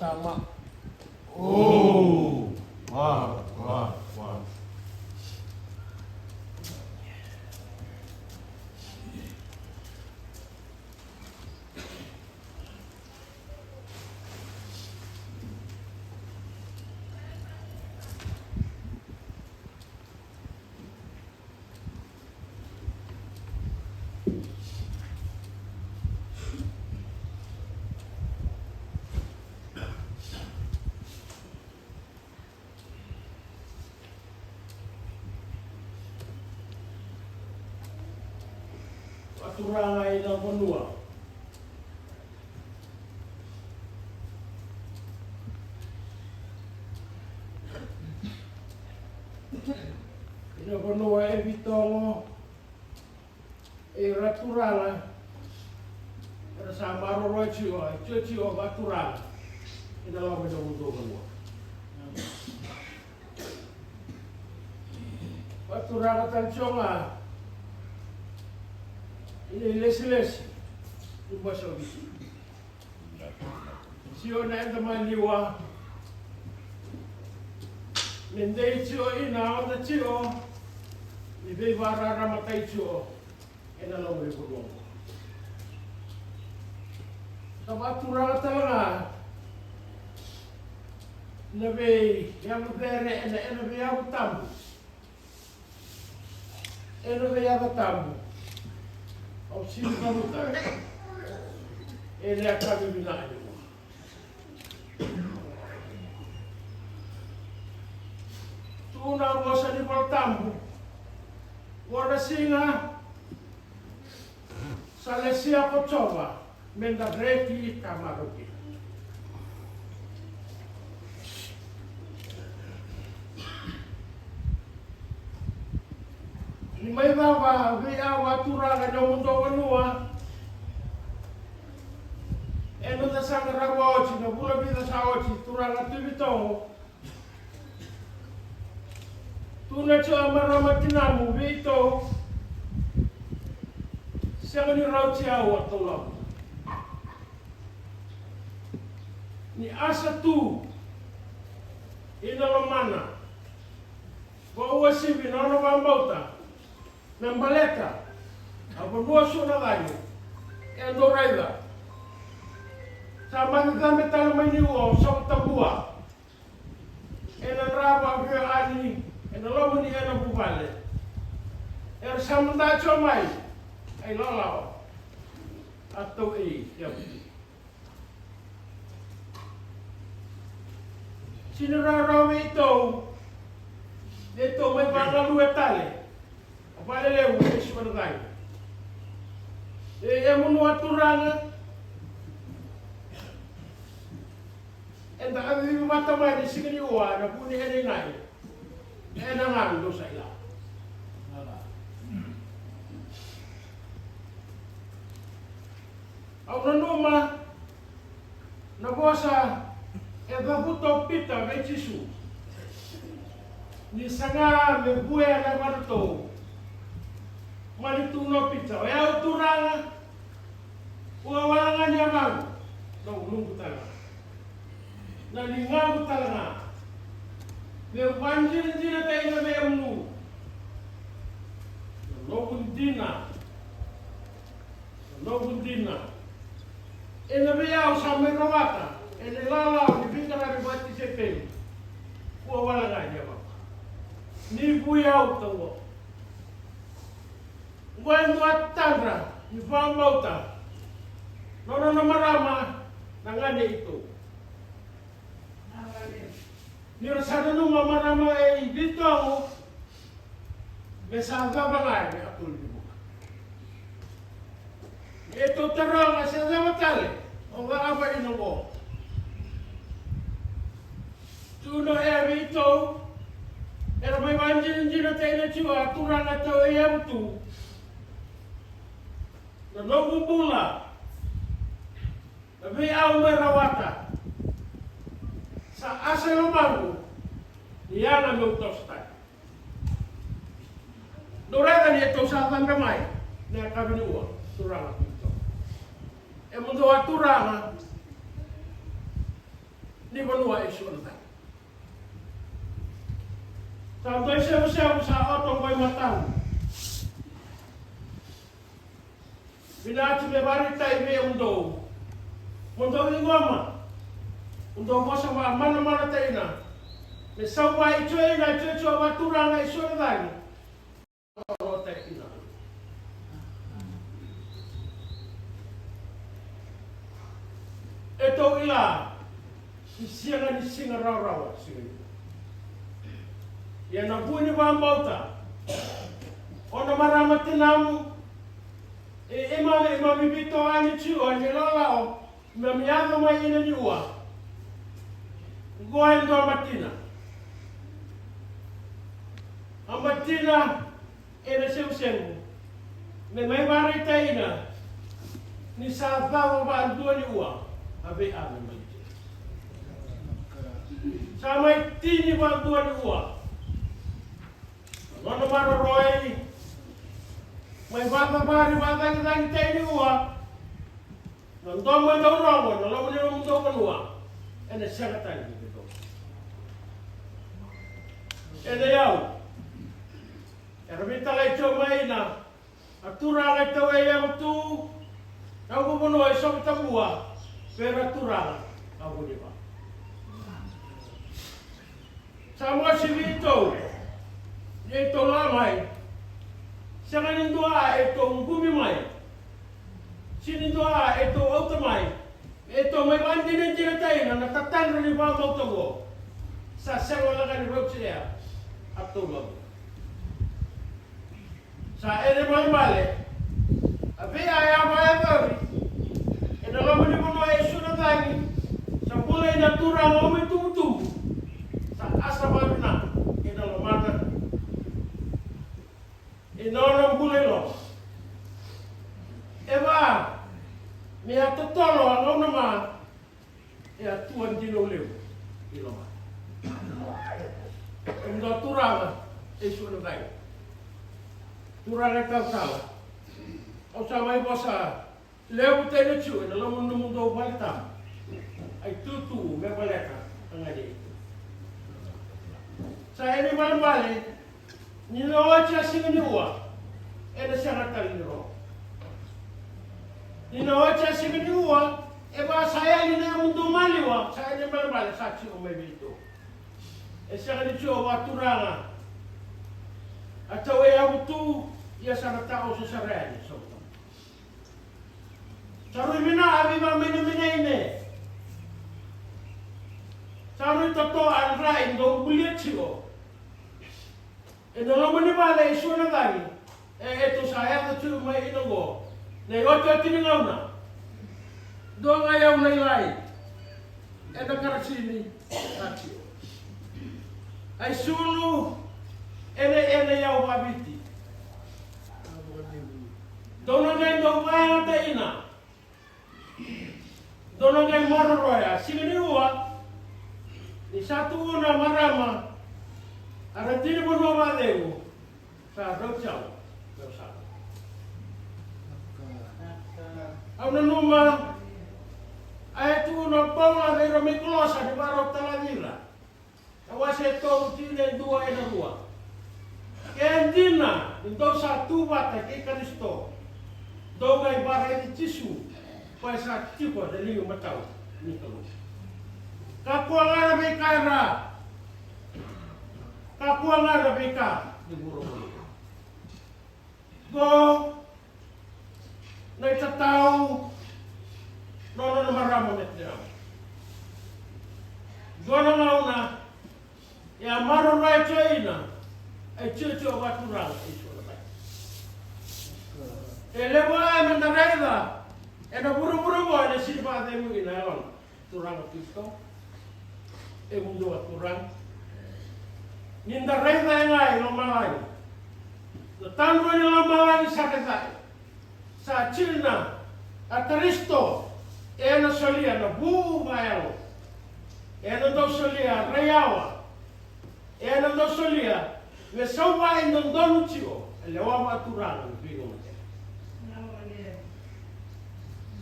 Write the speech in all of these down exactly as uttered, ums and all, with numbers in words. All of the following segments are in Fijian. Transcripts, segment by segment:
Ama. Oh, wow, wow, wow. Vakaturaga ena vanua. Ena vanua e Vitogo, era turaga era sa maroroya tiko, e tiko tiko vakaturaga ena loma ni nomudou vanua. Vakaturaga tale tiko ga ena ilesilesi ni bose o Viti. Tiko na yada maliwa me dei tiko, ina oda tiko ni veivakararamataki tiko ena loma ni vanua oqo. Sa vakaturaga tale ga na veiyavu cere ena, ena veiyavu tabu. Ena veiyaca tabu. Au sega ni cavuta. Ena yakavi vinaka nikua. Tu na vosa ni Vola Tabu. Qo na siga sa lesia ko Jiova. Meda reki ka marau kina. Ni mai cava vei au, a turaga, e nomudou vanua ena noda sa qarava oti, na vula vica sa oti, turaga Tui Vitogo. Tukuna tiko a marama tinamu vei tou, sega ni rauti au a tou lako. Ni asa tu ina lomana, vakauasivi na nona vakabauta me baleta a vanua Suanacagi. E dou raica, sa mai cabe tale mai niu o Soko Tabua. Ena dra vakaveaani ena loma ni ena vuvale. Era sa mada tiko mai, a ilawalawa a tou ei yavu. Sega ni rawarawa vei tou, vei tou mai vagalue tale. A vale levu e Suanacagi. E, e munu a turaga. Eda a vivi vata mai ni siga ni ua na vu ni ena inai. Ena galu dou sa ila. Au nanuma na vosa e cavuta o Pita vei Jisu. Ni saga me vuya na yavana tou. Mani tukuna o Pita, o yau Turaga, ua wale ga ni yavaqu, na uluqu tale ga, na ligaqu tale ga. Me vakadinadinataki na veiyavu, na noqu dina. Noqu dina. Ena vei au sa mai rawata ena ilawalawa ni veiqaravi vakatisaipeli. Kua wale ga ni yavaqu. Ni vui au taua. Qo e dua tadra ni vakabauta. Nona na marama na gane i tou. Ni ra sa nanuma marama e i Vitogo, me sa cava ga e me katolu ni vuqa. E tou taroga se cava tale o cakava ina qo. Tukuna e vei tou, era mai vakadinadinataki na tiko a turaga tou e yavu tu. Na noqu bula. Na vei au mai rawata. Sa asa e lomaqu ni yaga meu toso tani. Dou raica ni e tou sa cabe mai na yakavi ni ua, turaga Tui Vitogo. E mudou a turaga. Ni vanua e sua na cagi. Sa dua i sevusevu sa oto qo i matau. Vinati me vakaraitaki vei mudou. Mudou ciqoma. Mudou vosa vakamanamanataina. Me sauvai tio ina tio tio vakaturaga i sua na cagi. E tou ila ni sega ni siga rawarawa siga ni. Ia na vu ni vakabauta o na marama tinamu. E imami imami vitoani tio ni lolao. Me mi yaco mai ina ni ua. Qo e dua matina. A matina ena sevusevu. Me mai varaitaina ni sa cava vadua ni ua. A vei a me mai. Sa mai tini vadua ni ua. Nona maroroi. Mai vakavari vakacagicagi ni ua. Na domo e dau rogo na loma ni nomudou vanua. Ena sega tani ni dou. Ena yau. Era veitalai tio mai na a turaga e tau e yavu tu. Na uku vanua e sovo tabua. Pera turaga a vuniva. Sa mosi vitou. Ni e tou la mai. Sega ni dua e tou qumi mai. Sini dua e tou auta mai. E tou mai vakadinadinataina na tatadra ni vakabauta oqo. Sa sega wale ga ni rauti ea a tou loma. Sa ere malemale a vei a yava e cori. Ena loma ni vanua e sua na cagi. Sa bula ina turaga o mai tubutubu. Sa asa vavinaka ena lomana. E nona bula i loma. E va me a totolo a gauna ma. E a tua dina u levu i loma. E dua turaga e sua na cagi. Turaga e talatala. Au sa mai vosa. Levu tena tiu ena loma nomudou vale tabu. Ai tutu me valeta a gani. Sa ena ibalebale ni na oti a siga ni ua. Ena sega tale ni ro. Ni na oti a siga ni ua. E va sa yali na yamudou maliwa sa ena ibalebale sa tiu mai vei tou. E sega ni tiu a turaga. A tau e yavu tu. Ia sa na ta oso sara yani so. Sa rui vina a vei vakamenemeneine. Sa rui toto a dra e dou bulia tiko. E na loma ni vale e sua na cagi. E etou sa yaco tiko mai ina qo. Na iotioti ni gauna. Dua ga yau na ilai. E na karasini. Sa tiko. Ai sulu. E na e na yau vaviti. Dou na qai dau vayagata ina. Dou na qai maroroya siga ni ua. Ni sa tukuna marama. A ra tini vanua vacegu. Sa rau jau. Rau sa. Au nanuma. A e tukuna o Paula vei ira mai Kolosa ni varau tala vei ira. Na wase e tolu tikina e dua e na rua. Ke dina ni dou sa tu vata kei Karisito, dou qai vakaraici Jisu, ko e sa tiko na liga matau ni Kalou. Kakua ga na veika e ra. Kakua ga na veika ni vuravura. Qo na itatau nona na marama me te au. Dua na gauna e a maroroya tio ina e tiotio vakaturaga e Jisu na mai. E levu a me da raica ena vuravura qo ena sini vakacegu ina e lona. Turaga Kristo. E mudu a turaga. Ni da raica e ga i lomalagi. Na tadrua ni lomalagi sa raica e. Sa tiko a Karisito. E na solia na vu vakayalo. E na dau solia raiyawa. E na dau solia me sauvai dodonu tiko. E lewa vakaturaga na veigauna.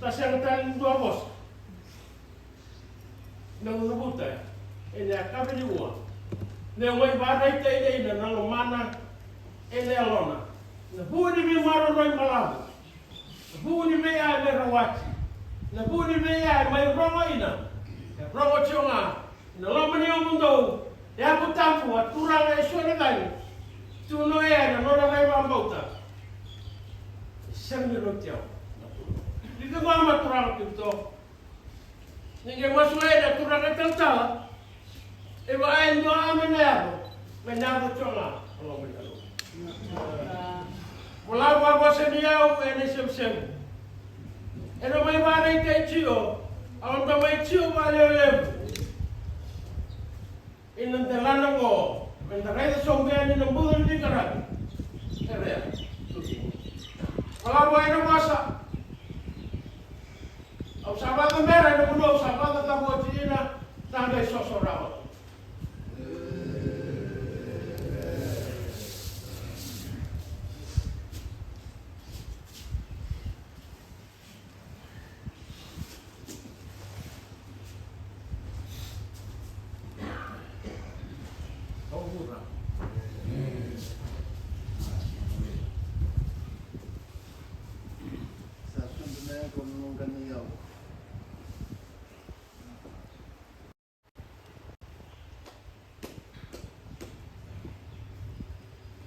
Sa sega tale ni dua vosa. Meu cavuta ena yakavi nikua, meu mai vakaraitaka ina na lomana ena yalona na vu ni veimaroroi balavu, na vu ni veiyaya me rawati, na vu ni veiyaya mai rogo ina, e rogo tiko ga ena loma ni yamudou. E Yalo Tabu, a Turaga e so na cagi, tu no ya ena nona cagi vakabauta. E sega ni rauti au na Turaga. Ni cava ma Turaga tu to. Ni qai masu ena Turaga talatala. E vaka e dua a me na yaco, me na yaco tiko ga. Mo lako a vosa ni yau ena isevusevu. Ena mai vakaraitaki tiko, au na mai tiko vakalevulevu. Ena delana oqo, me da raica sobu yani na buca ni veiqaravi. Kerea. Mo lako ena vosa. Au sa vakacabera ena vanua au sa vakacacabo oti ina, sa qai soso rawa. Sa sucu na yaqona noqu na iyau.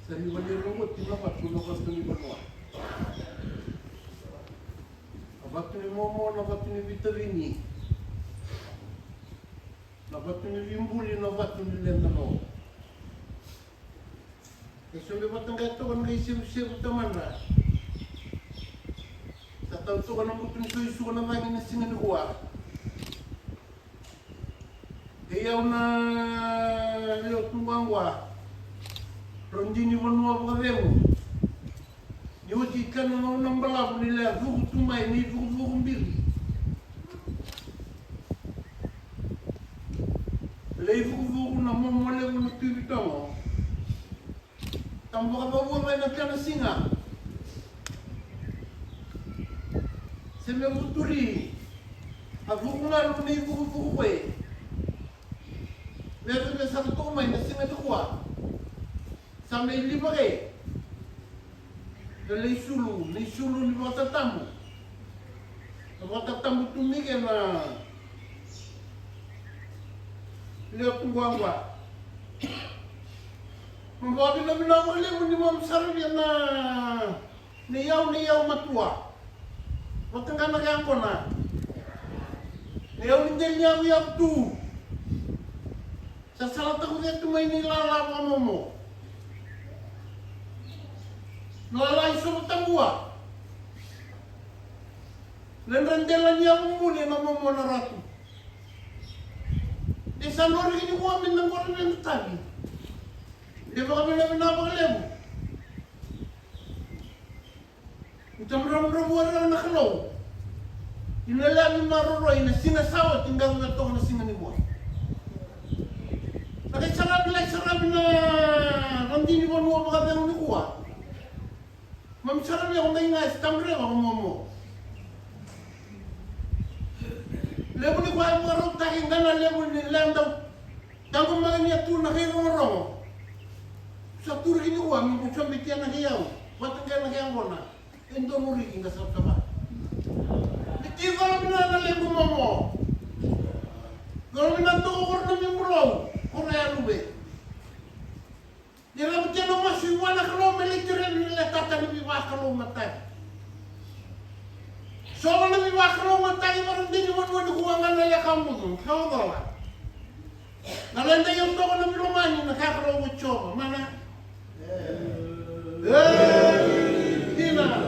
Sa ni vale rogo ti na vatu na vatu ni vanua. Na vatu ni momo, na vatu ni vitavini. Na vatu ni vibuli, na vatu ni ledano. E sobe vata qai toka na qai sevusevu tamana. Sa tau toka na butu ni soisuka na vagi na siga nikua. Kei au na lewe tu qwaqwa, rau dini vanua vakacegu. Ni oti kana na una balavu ni lea vuku tu mai ni vukuvuku biri. Lei vukuvuku na momo levu na tui vitogo. Tamu vakavavua mai na kena siga. Se me vuturi a vuku galu ni vukuvuku koe. Me veve saka toka mai na siga nikua. Sa me liva ke. Na leisulu, leisulu ni vakatatamu. Na vakatatamu tu mai ke na lewe tu qwaqwa. Mo vakavinavinaka vakalevu ni mo saravi na, na iyau, na iyau matua. Vata ga na ka yaqona. Na iyau ni deli ni yavuyavu tu. Sa salataka tu mai ni lala vakamomo. Lala i sova tabua. Ledra dela ni yavu buli na momo na ratu. E sa nori ni kua me na qoro me na tavi. E vakavinavinaka vakalevu. Ni tamudramudra vua rawa na Kalou. Ina lewe ni maroroi na siga sa oti, qai vei toka na siga nikua. Na kai saravi, lai saravi na radini vanua vakacegu nikua. Mami saravi au qai ga e tamudre vakamomo. Levu nikua e vakarautaki ga na levu ni lewe dau. Taqomaka ni a tu na kai rogorogo. Sa tu riki nikua me qu sobetia na kai au. Vata qai na kai yaqona. E donu riki ga savasava. Ni ti colo vinaka na lequ momo. Colo vinaka toka koro na vibulou. Koro ya luve. Ni ravutia na masu i vua na Kalou me lai terevi na letata ni veivakalougatataki. Sova na veivakalougatataki vakaradini vanua nikua ga na leka mudu. Ka ocola. Na leda i au toka na vilomani na ka Kalou o Jiova. Mana. E, dina.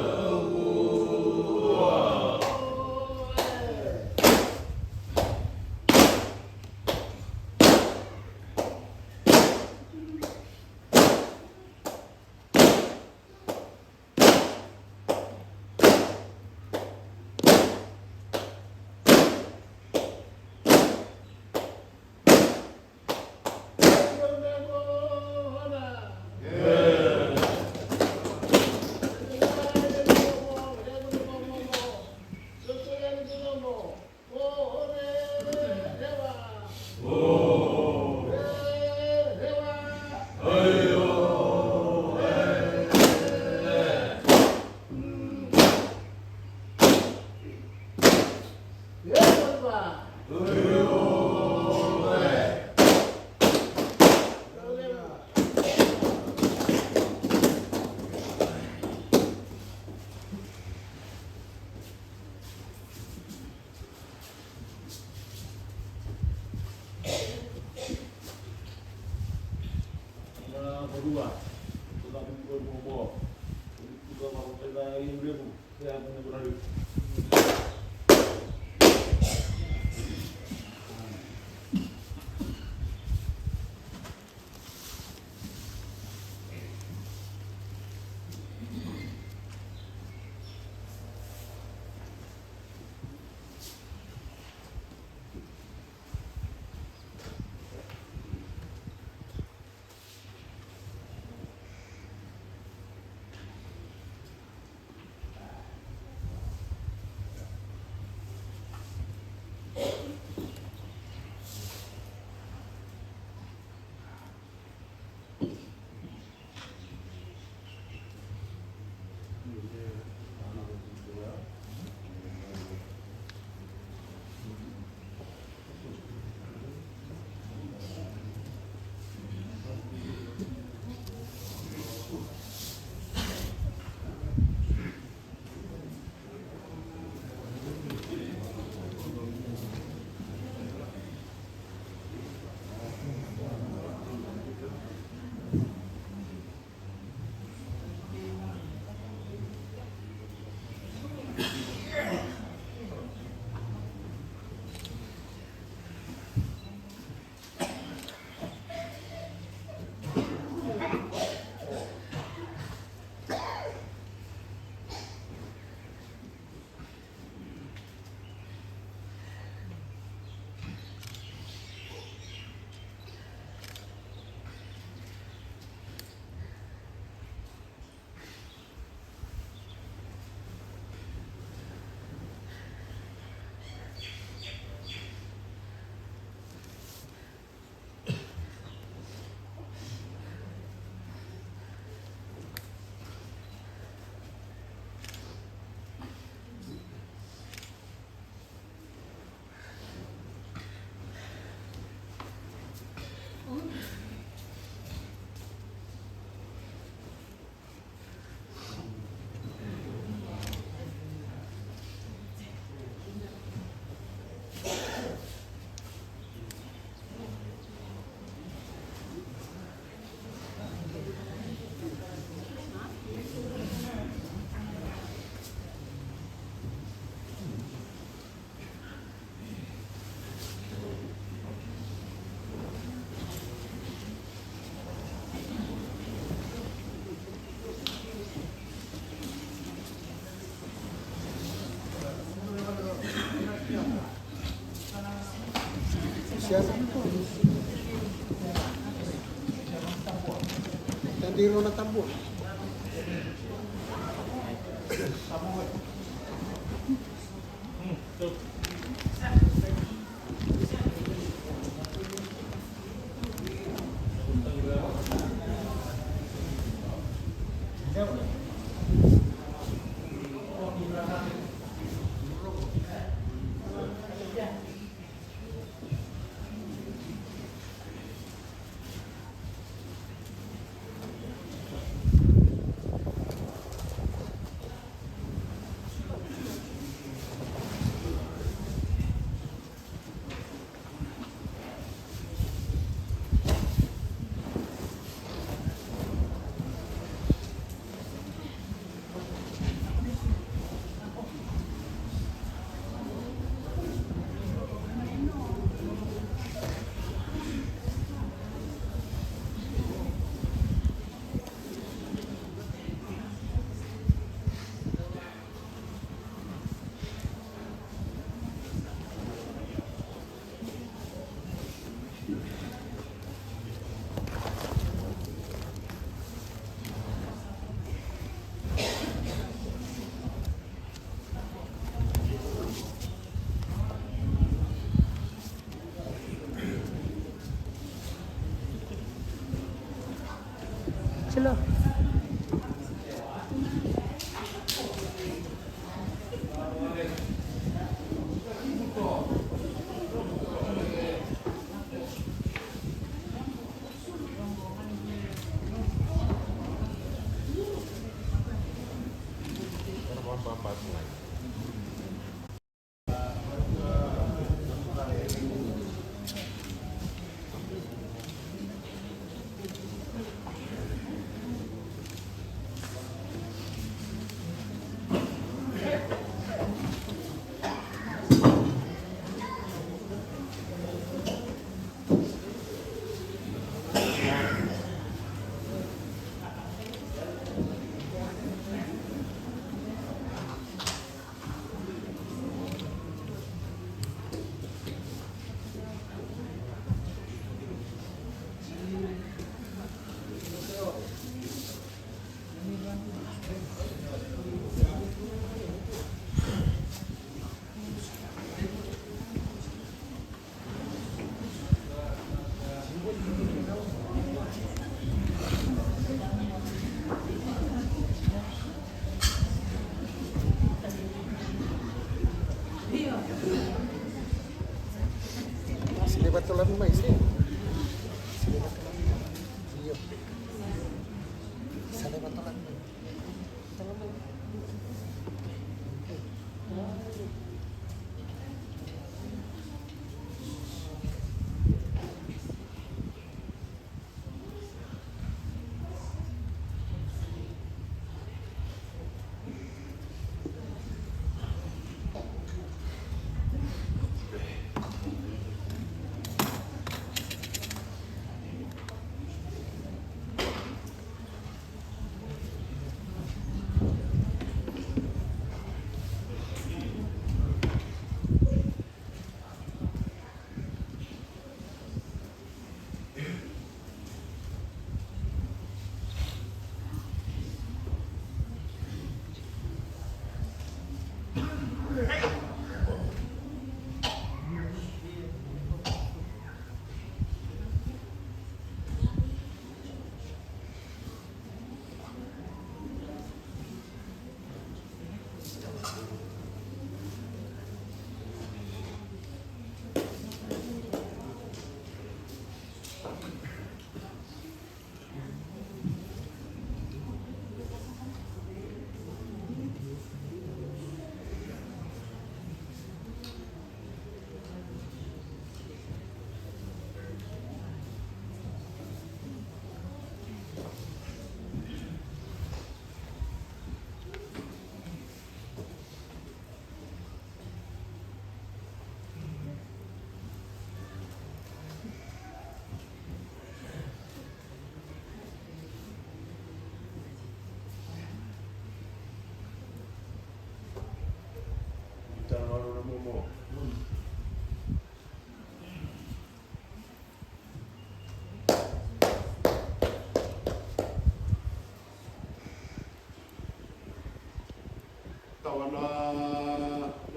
Tawa na,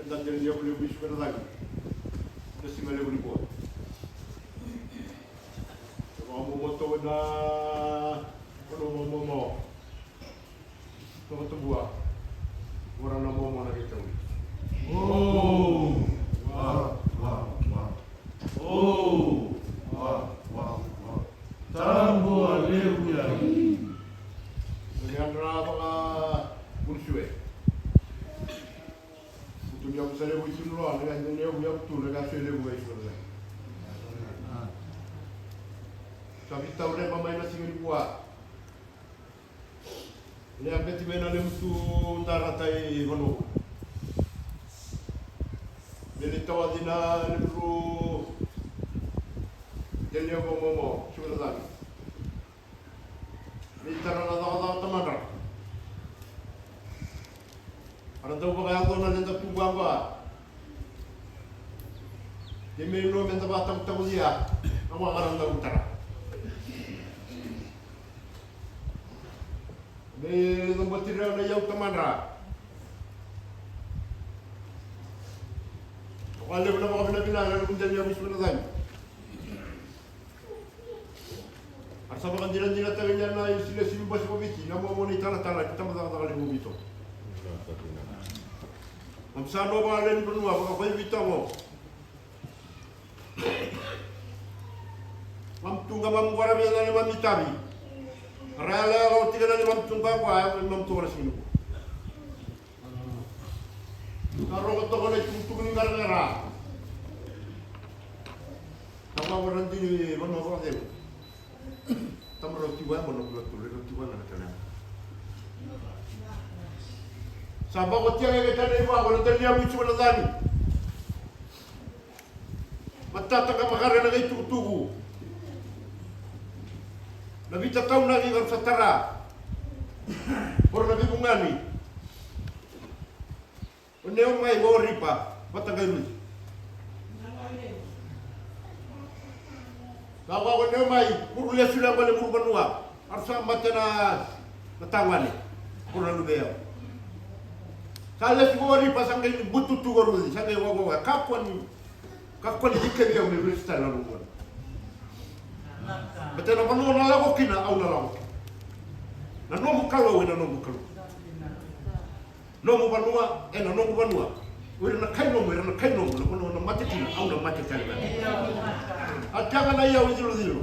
na dela ni yavu levu i Suka na cagi. Na siga levu nikua. Vakamomo tawa na, na momo. Toka tabua. Vora na momo na kei tawi. Oh, wa, wa, wa. Oh, wa, wa, wa. Tarabu a levu ya. Ni adra vaka Murusiwe. Kutu ni aku sa levu i Tunuloa, ni aku, ni aku, ni aku tu, ni aku sa levu i Tunuloa. Sa vitau reba mai na siga nikua. Ni a beti mai na lemutu darata i vanua. Ni ni tawaci na lemutu. Ni ni a momo, Suka na cagi. Ni tara na cakacaka tamadra. Ara dau vakayacona ni da tu vaqoa. Ke me no me da vakatakutakua cia. Na vaka ara dau tara. Me cabati ira na iyau tamadra. Vakalevu na vakavinavina na levu dela ni yavu i Suka na cagi. Ara sa vakadinadinataka ina na ilesilesi ni basi ko Viti, na momo ni talatala, ni tabacakacaka levu Viti. Mam sa no vakaleni vanua, vakakoya Viti oqo. Mam tu ga mam qaravi na neimami itavi. Ra yala yala oti ga na neimami tu ga qo, a neimami tu ga na siga nikua. Ka rogo toka na itukutuku ni qaraqara. Ka vakaradini vanua vakacegu. Tamara oti vaya vanua kula tu, rau oti vaya na tale. Sa vakaotia ga kei tale i vako na tale ni yavu i Suka na cagi. Matata ka makare na kai tukutuku. Na vitataunaki ka sa tara. Koro na vivugani. O neo mai ko ripa vata kai Ruci. Ka ko neo mai kuru lesu le vale kuru vanua. Aru sa mate na na tagwane. Kuru na luve yau. Sa lesu ko ripa sa kai bututu ko Ruci sa kai wawawa kakua ni Ka kua ni cikevi au me vesu tale na nomu vanua. Baleta na vanua o na lako kina au na lako kina. Na nomu Kalou ena noqu Kalou. Nomu vanua ena noqu vanua. O ira na kai nomu era na kai noqu, na vanua o na mate kina au na mate tale ga. A tega na iyau i cilocilo.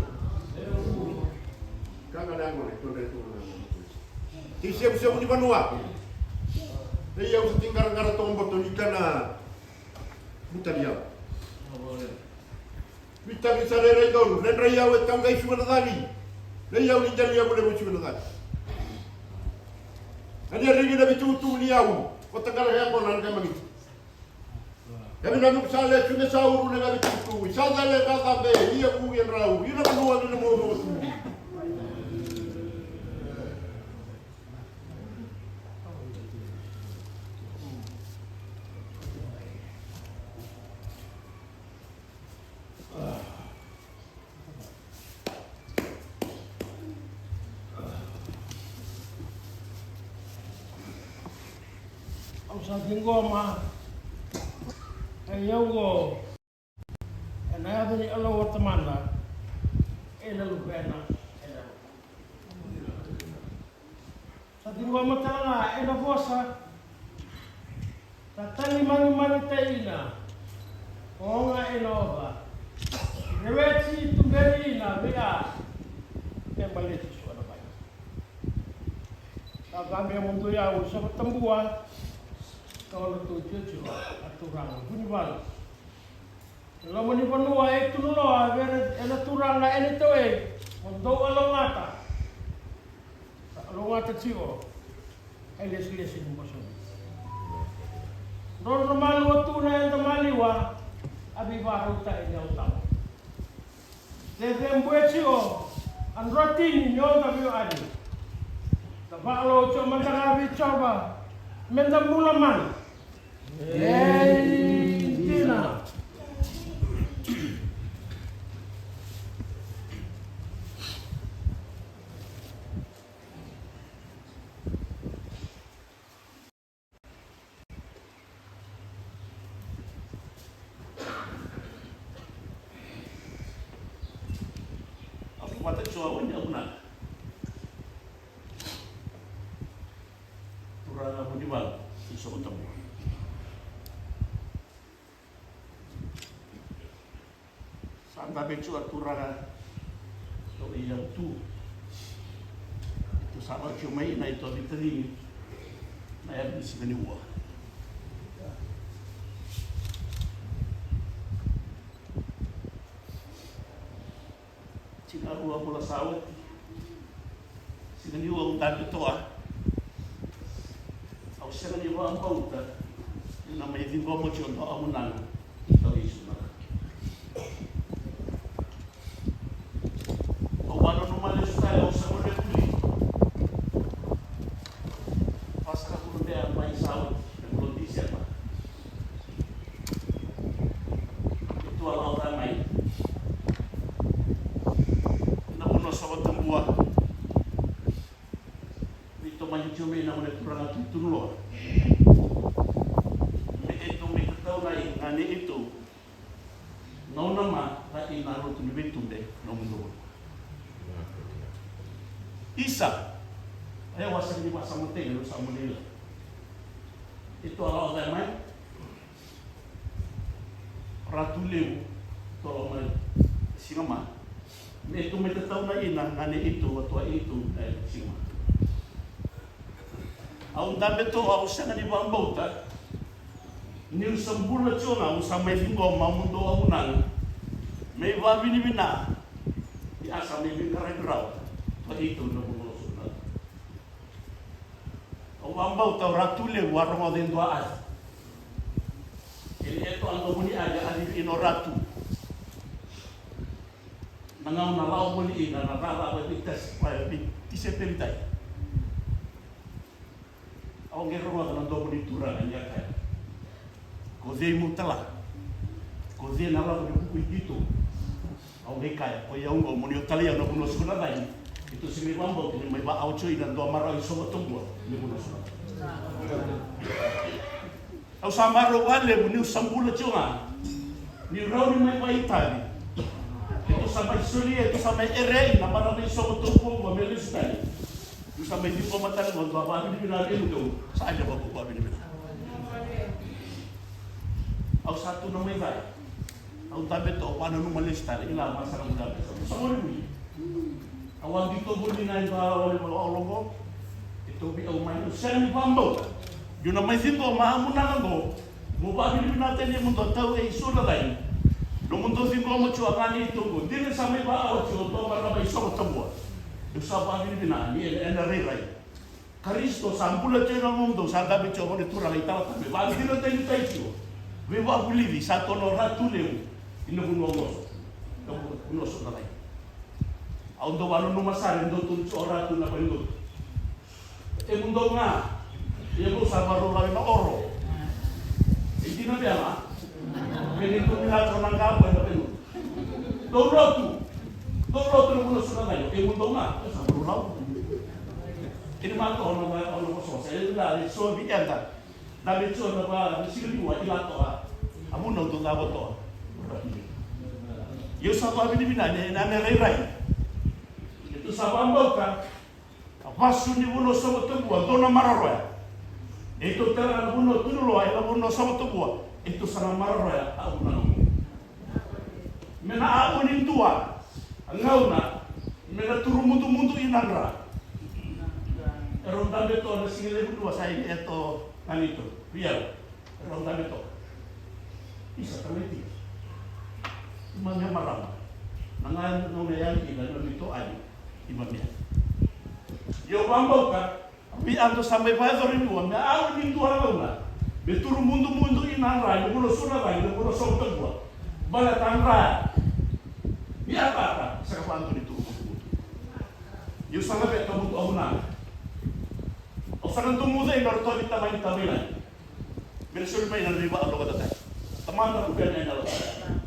Tei sevusevu ni vanua. Ei au sa tei qaraqara toboto ni kana. Butani au. Vitaki sa rairai donu, redrai au e tauqai suga na cali. Nei au ni dali au levu suga na cali. Ani a rigi na vitugutugu ni au. Ko tagara ya ko na rega magiti. Kami na nuku sa le suga sa uru na gavi tutu. Sa cale ka cabe ia vugi e drau. Ina vanua ni na momo. Au sa ciqoma e au qo ena yaca ni Alou o Tamada, ena Luvena, ena Sa ciqoma tale ga ena vosa. Sa tali magimagitaina o ga ena oca. Reweti tuberi ina vei a e baleti sua na mai. Sa cabe mudu yau sa vatabua. Ka ona tu Jojo a turaga vunivalu. E loma ni vanua e Tunuloa, vere ena turaga ena itawei, mo dou a logata. Sa logata tiko e lesilesi ni bosomi. Drodro malua tu na yada maliwa, a veivakarautai ni autawa. Cecebue tiko a drotini ni oda veiwali. Da vakalou tiko mada ga vei Jiova, meda bula mana. Ei, dina. Au vata tiko au ni au na. Turaga vunivalu, i soqo tabu. Sa dabe tiko a turaga, o i au tu. Tu sa vaka tiko mai na i tovi tacini, na yavu ni siga ni ua. Tinikarua vula sa oti. Siga ni ua au dabe toa. Au sega ni vakabauta ni na mai ciqoma tiko dua au na. Au isu na. Au vananuma lesu tale au sa gone vuli. Vasagavulu bea mai sa oti, me vula o Tiseba. E tu a lako ca mai. Na vanua sa vatabua. Ni tomani tiko mai na gone turaga tu i Tunuloa. Me e tu me tatau na i gane e tu. Gauna ma, ka i na lotu ni veitube, na mudu. Isa. Aya wasa ni wasa matei, na sa mudila. Ito ala o mai. Ratu levu, tolo mai. Siga ma. Me tu me tatau na ina, na ne itu, watua itu, na siga ma. Au dabe to, au sega ni vakabauta. Niu sa bula tiko ga, au sa mai ciqoma, au mudu au na. Me vavinavina. Ia sa mai veiqaravi rawa. Tua i tu na vuloso na. Au vakabauta o Ratu levu a rogoca e dua aci. Ele e toa na vuni aci, aci vei no Ratu. Na gauna lako voli ina na rara vai vei tasi, vai vei tise pelitai. Au qai rogoca na domo ni Turaga ni a kaya, ko cei meu tala? Ko cei na lako ni vuku i Kito? Au qai kaya, ko i au oqo, mo ni o talai au na vanua sa na cagi. Kito se qai vakabauta ni mai vaaocho ina dua marau i Sova Tobua ni vanua sa na cagi. Au sa marau vakalevu niu sa bula tiko ga. Niu rawa ni mai vakaitavi. Keitou sa mai solia, keitou sa mai erea na marama i Sova Tobua me lesu tale. Niu sa mai ciqoma tale ga, dua vakavinavinaka vei keitou. Sa yali vakavinavinaka vei keitou. Au sa tu na mai cai. Au dabe toka, au nanuma lesu tale. Ila, ma sa na dabe. Sa mori mui. Au a qito voli na e dua a wale valaolo oqo. E tauvi au mai, au sega ni vakabauta niu na mai ciqoma a munaka oqo. Mo vakavinavinakataki na yamudou a tau e Sua na Cagi. Nomudou ciqoma tiko a gane i toqo, dina sa mai vaawa tiko o dua marama i Sovotabua. Au sa vakavinavinaka ni ena, ena rairai. Karisito sa bula tiko ena nomudou, sa dabe tiko o gone turaga italatala me vakadinadinataki tiko. Veivakavulici sa tona o Ratu Levu ina vanua oqo. Na vanua Sua na Cagi. Au dau vakananuma sara e dau tolu tiko o Ratu na valenilotu. E mudou ga. Ia mudou sa vakarau ena oro. E dina vei au. Vei ni tu mi na tona ga ko ena valenilotu. Dou lotu. Dou lotu na vanua Sua na Cagi. E mudou ga. Sa vakarau. Ini mata ona, ona vosa. E la, e so vi enda. Na me tiko na va, na siga ni ua, i la toa. A vuna au dau cava toa. Ia au sa vakavinavinaka, na, na, na rairai. Keitou sa vakabauta, a vasu ni vanua Sovotabua, dou na maroroya. Keitou tara na vanua Tunuloa, ena vanua Sovotabua, keitou sa na maroroya, a vuna. Me na aua ni dua, a gauna, me na turu mudumudu i na dra. Erau dabe toa na siga levu dua sa i eto, na nito, via. Rau dabe toka. Isa tamaiti. Imami a marama. Na ga na gauna e yali kina na nito ali. Imami a. Io vabauta. Vei a dou sa mai vakayacora ni ua me aua ni dua na gauna me turu mudumudu i na dra, i na vanua Sua na Cagi, i na vanua Sovotabua. Baleta na dra ni a tata sa ka vakadua ni turu mudumudu. Io sa na veta mudu au na. Au sa na dumuca i na rotovi tamani tamai lagi. Me na soli mai na veivakalougatataki. Tamada, Luvena, Yalo Tabu.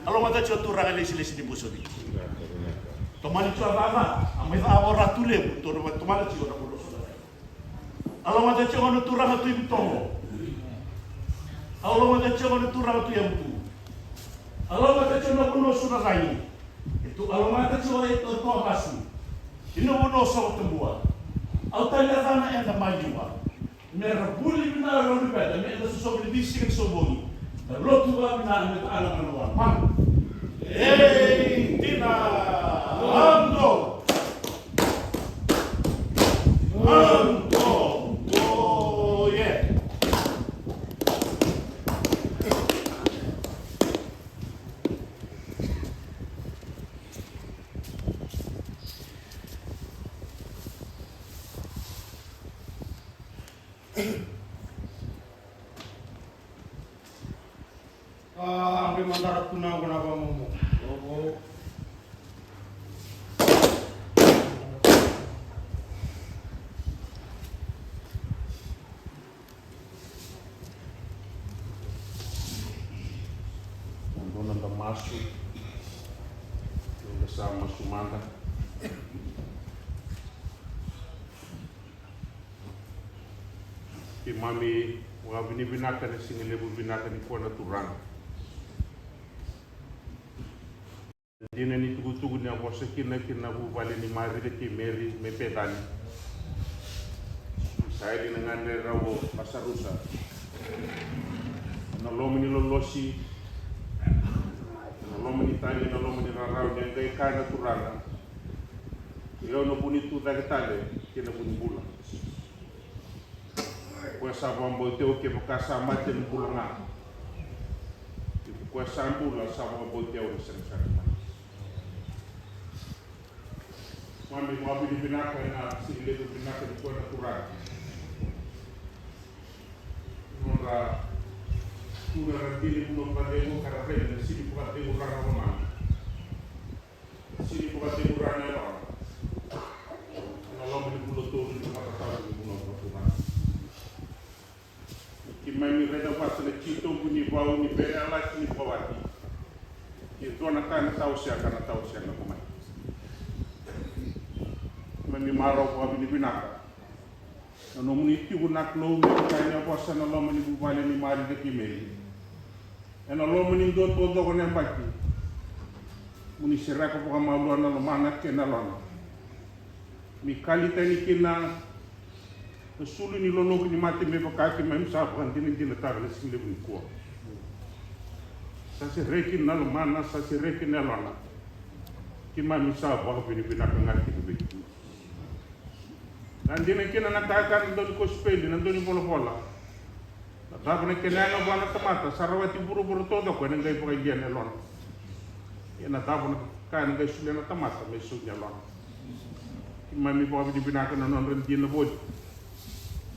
Kalougata tiko Turaga, lesilesi ni Busovi. Tomani tiko a caca, a mai cava o Ratu Levu, to na mai tomana tiko na vanua Sua na Cagi. Kalougata tiko na Turaga Tui Vutogo. Kalougata tiko na Turaga Tui Yavutu. Kalougata tiko na vanua Sua na Cagi. E tu kalougata tiko e tu a vasu. Ina vanua Sovotabua. Au tani a cana eda maliwa. Me ra vuli vinaka na luveda, me da sosovi ni siga ni sovogi. Da lotu vakavinaka me da ala na lua. Mama. Ei, dina. Ando. Ando. Oh, yeah. A, abre madara tu na oqo na vakamomo. Oqo. Dodonu da masu. Dodonu da sa masu mada. Keimami vakavinavinaka na siga levu vinaka nikua na Turaga. Dina ni tukutuku ni a vosa kina ki na vuvale ni Marica kei Meri mai Pecani. Sa yali na gadre rau o Lasarusa. Na loma ni lolosi, na loma ni tagi, na loma ni rarawa, ni a qai kaya na Turaga, o yau na vu ni tucake tale kei na vu ni bula. Koya sa vakabauti au, kevaka sa mate na bula ga. Koya sa bula sa vakabauti au, na sega sara ni mate. Keimami vakavinavinaka ena siga levu vinaka nikua na Turaga. Nodra tu na radini vanua vakacegu ka ra raica na sini vakacegu rara lomana. Sini vakacegu rara na yalona. Na loma ni vula tolu ni matatabu ni vanua vakacegu. Keimami raica vata na titobu ni vau ni veiyalayalati ni vakawati. Ke dua na ka na tawasea ka na tawasea na lomai. Keimami marau vakavinavinaka. Na nomuni tiko na Kalou me vaka ni a vosa na loma ni vuvale ni Marica kei Meri. Ena loma ni dua taucoko na yabaki. Mo ni sereka vakamalua na lomana kei na yalona. Me kali tani kina na sulu ni lolovu ni mate me vaka keimami sa vakadinadinataka na siga levu nikua. Sa sereki na lomana, sa sereki na yalona. Keimami sa vakavinavinaka ga kina vei kemuni. Sa dina kina na ka e kaya na daukosipeli, na daunivolavola. Na cava na kena yaga vua na tamata, sa rawati vuravura taucoko ena qai vakayalia na yalona. Ia na cava na ka ena qai solia na tamata me sau ni yalona. Keimami vakavinavinaka na nodra dina voli.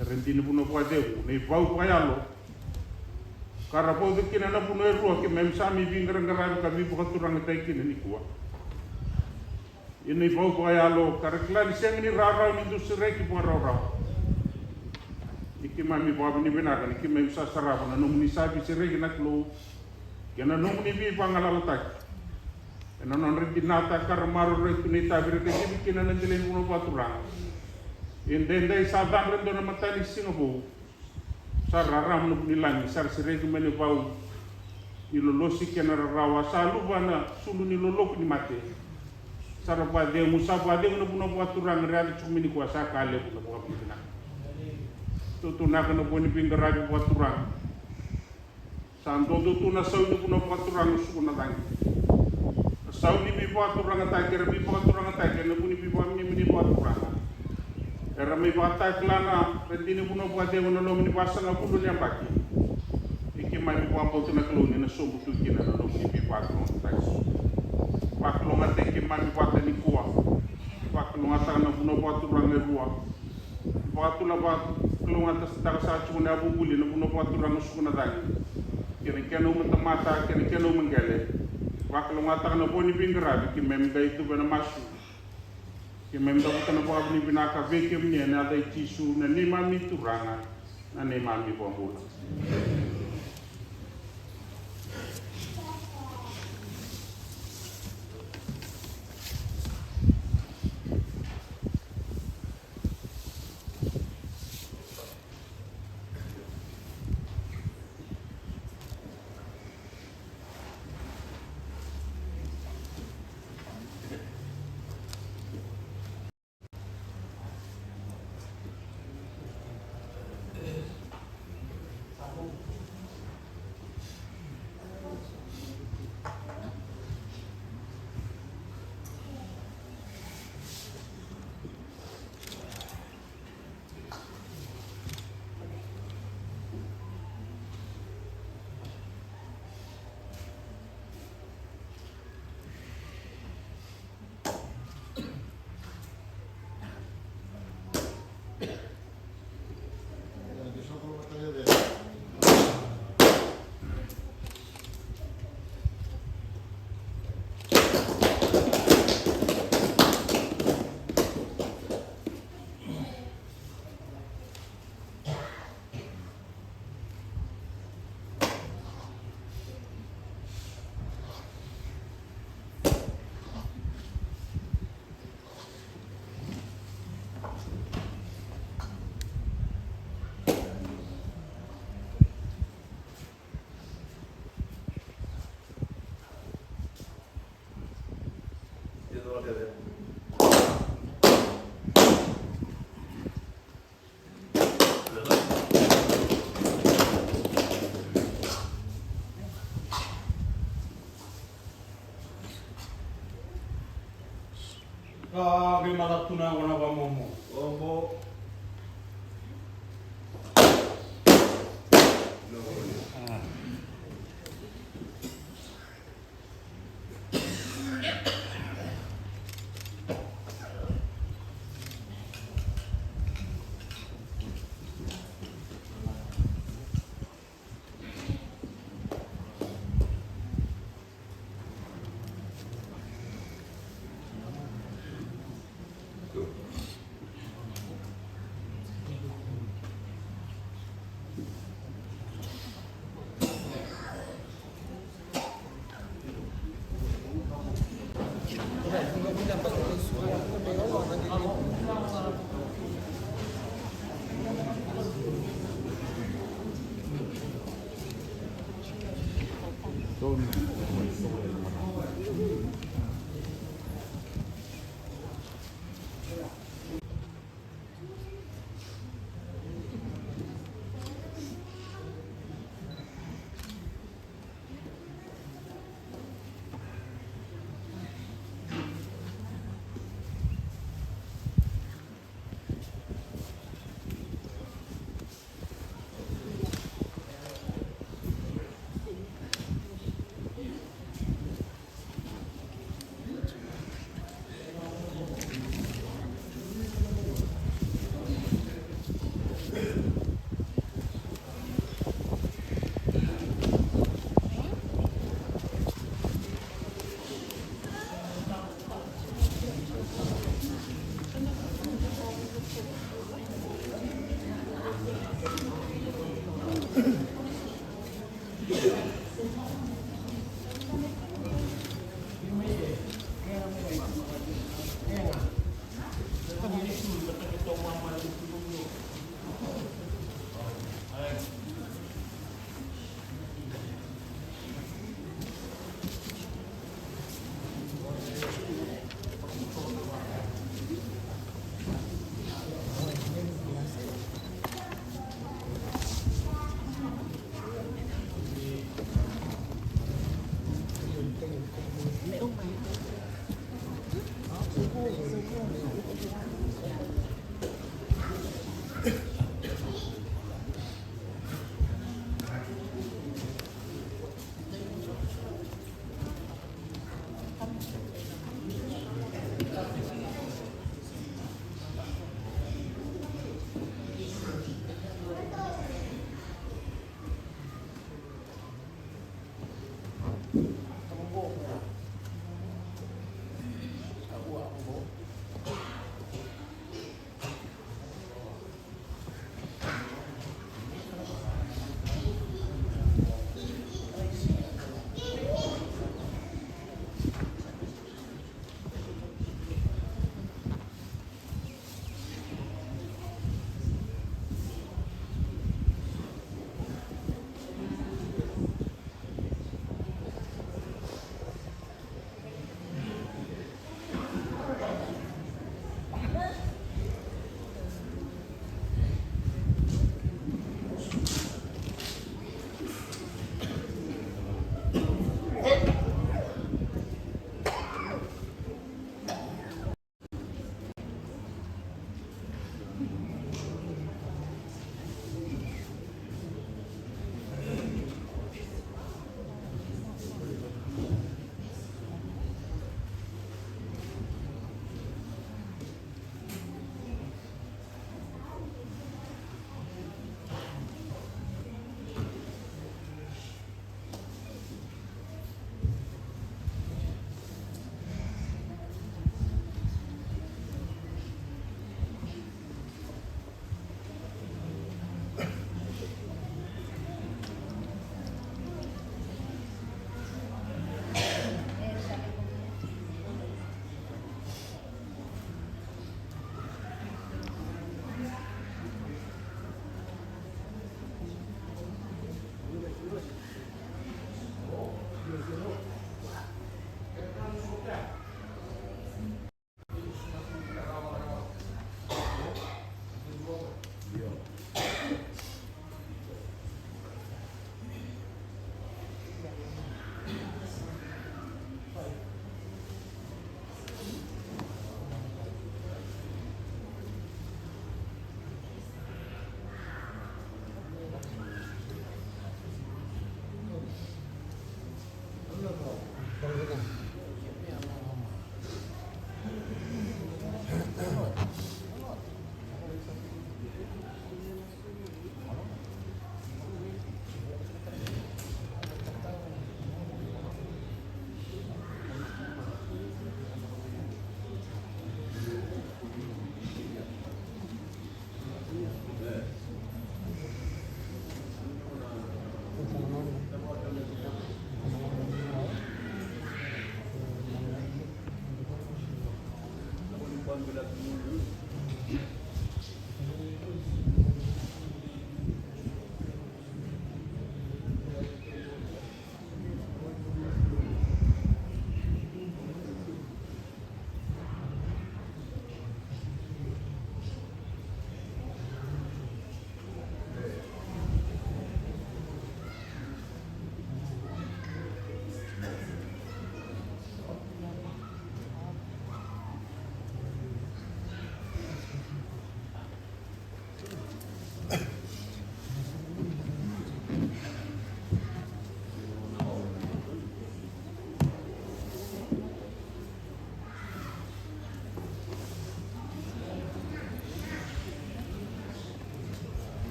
Era dina vanua vakacegu, na ivau vakayalo. Ka ra vauca kina na vanua e rua, keimami sa mai veiqaraqaravi ka veivakaturagataki kina nikua. Ia na ivau vakayalo ka ra kila ni sega ni rawarawa ni dau sereki vakarawarawa. Ia keimami vakavinavinaka ni keimami sa sarava na nomuni sa veisereki na Kalou kei na nomuni veivagalalataki. Ena nodra dinata ka ra maroroya tu na itavi era kacivi kina na dela ni vanua vakaturaga. Edaidai sa cadra e dua na matanisiga vou. Sa rarama na vunilagi, sa ra sereki mai na vau ni lolosi kei na rarawa, sa luva na sulu ni loloku ni mate. Sa ra vakacegu, sa vakacegu na vanua vakaturaga, ra yaco tiko mai nikua, sa ka levu na vakavinavinaka. Tautunaka na vua ni veiqaravi vakaturaga. Sa dodo tu na sau ni vanua vakaturaga, suka na cagi. Na sau ni veivakaturagataki, era veivakaturagataki ena vu ni veivakaminimini vakaturaga. Era mai vakatakila na radini vanua vakacegu ena loma ni vasagavulu na yabaki. Ia keimami vakabauta na Kalou ni na sobu tu kina na nomuni veivakalougatataki. Vakalougatataki keimami vata nikua. Vakalougatataka na vanua vakaturaga e rua. Vakatula vakalougatataka saka tiko na yavuvuli na vanua vakaturaga, suka na cagi. Kei na kena uma tamata, kei na kena uma qele. Vakalougatataka na vua ni veiqaravi, keimami qai cuva ena masu. Keimami cavuta na vakavinavinaka vei kemuni ena yaca i Jisu na neimami Turaga, na neimami iVakabula. Ka veimalatu na gona vamomo. Omo.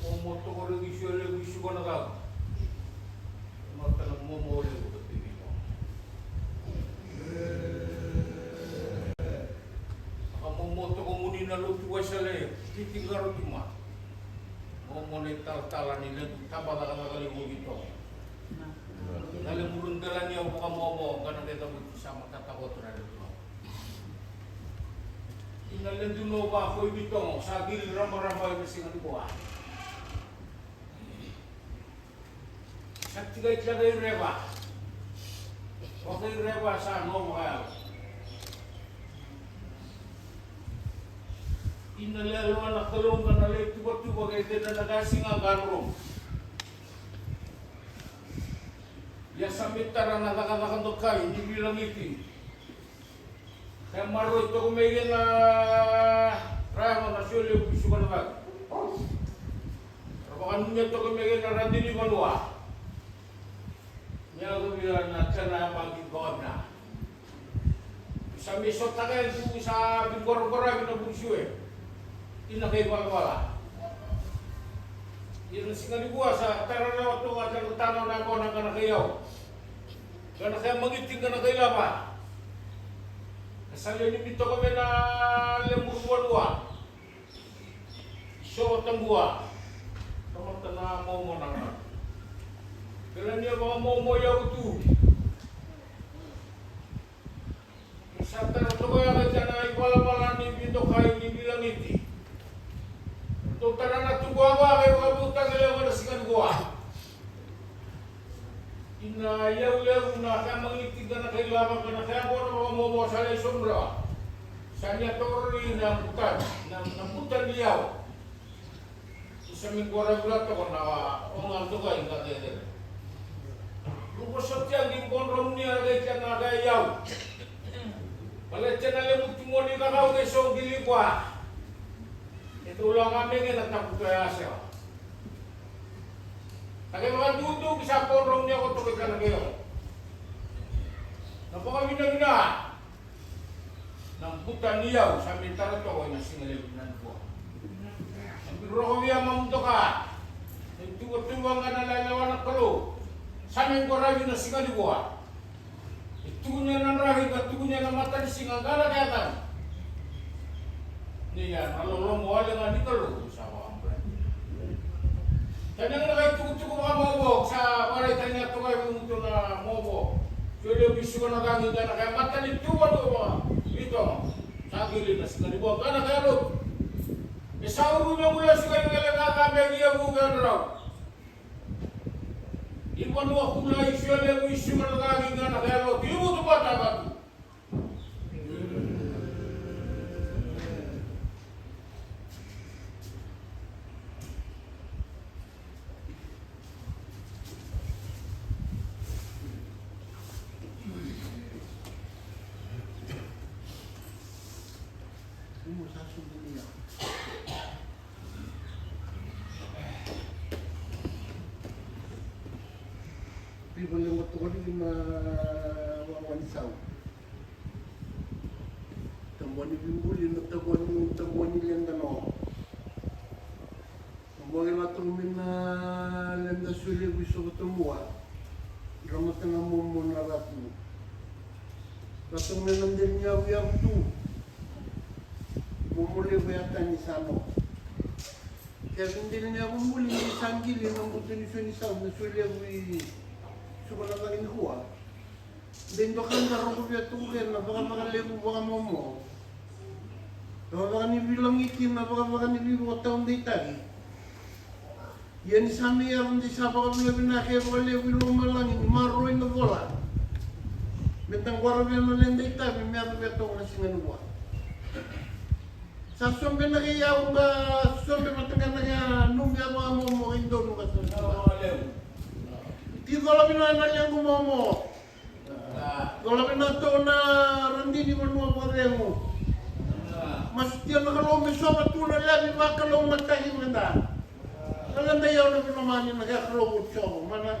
Momo toko rau i Sio levu i Suva na cava. Nota na momo levu ka tui vito. Ka momo toko muni na lotu Wesele, Viti Qaro Tuma. Momo na italatala ni levu taba cakacaka levu vito. Na levu rau delani au vakamomo, ka na keta vuti sa matata koto na levu. Ina ledu no va koi vitogo sa vili rabaraba ina siga ni kua. Sa tikai tara i reva. Vakai reva sa no vakayalo. Ina lelewa na Kalou ga na lei tuvatuva kei tena na kasiga ga rorogo. Ia sa me tara na cakacaka dokai ni vilagiti. Ka maroroi toka mai kei na raiyago na Sio levu i Suva na cava. Ra vakanunuya toka mai kei na radi ni vanua. Ni yaco via na tena yabaki vakavina. Sa me sotaka e tu sa viqoraqoravi na vurisiwe. Ina kai valavala. Ia na siga ni kua sa tara rawa toka tena tano na kona ka na kai au. Ka na kai magiti ka na kai lava. Ka sa lewe ni mi toka me na levu ruarua. Sogo tabua. Tamata na momo na gana. Kela ni a vakamomo i au tu. Sa tara toka ya na tana i valavala ni vidokai ni vilagiti. Tou tara na tubu a vaka i vakavutaki levu na siga ni kua. Ina yau levu na ka magiti ka na kai lava ka na kai aqo na vakamomo sa lai sobu rawa. Sa ni a torori na buta, na, na buta ni yau. Sa me qo ra vula toka na oga toka i ka kekere. Ruko sotia qi qo dro muni a kai tia na kai yau. Baleta na levu tu moni ka kau ke so qi li kua. E tou laga mege na takuto ya sewa. Ka ke vakatutu ki sa kodrou ni ako toka i kana ke o. Na vakavinavina. Na buta ni yau sa me tara toka ina siga levu na nikua. Na biroko via mamu toka. Na ituvatuva ga na lelewa na Kalou. Sa me qoravi na siga nikua. E tukuni ena draki ka tukuni ena matanisiga ka na kea tani. Ni ya na loloma wale ga ni Kalou sa vakabula. Tani ga na kai tukutuku vakamovo sa vakaraitaki ga toka e vei mutu na movo. Sio levu i suka na cagi ga na kai matanitu vanua vakaVitoga. Sa kili na siga ni vua ga na kai lotu. E sa uru me gula siga ni vele ga ga me gia vuke na rau. I vanua kula i sio levu i suka na cagi ga na kai lotu. I vutu vata vatu. Viva lewa tokoni na wawa ni sau. Tabua ni vibuli na tabua ni tabua ni leda na o. Tabua ni latu mai na leda solevu i sova tabua. Dramata na momo na ratu. Ratu mai na deli ni yavu yavu tu. Momo levu ya tani sa no. Ke vindili ni yavu buli ni sa gili na butu ni soni sau na solevu i suka na vaki ni kua. Dei doka ga rogo via tuku kei na vakavakalevu vakamomo. Vakavaka ni vilagiti na vakavaka ni vivakataudeitaki. Ia ni sa mai yaco dei sa vakavinavinaka e vakalevu i lomalagi ni maroroi na vola. Me da qwara vei na leda itavi me yaco vei toka na siga ni vua. Sa sobe na kei au ga sobe vata ga na kei a numi a vakamomo kei donu ga sa. Ti cola vina na lequ momo. Cola vina tou na radini vanua vakacegu. Masutia na Kalou me sova tu na levi vakalou mataki meda. Ka leda i au na vinamani na kea Kalou o Jiova mana.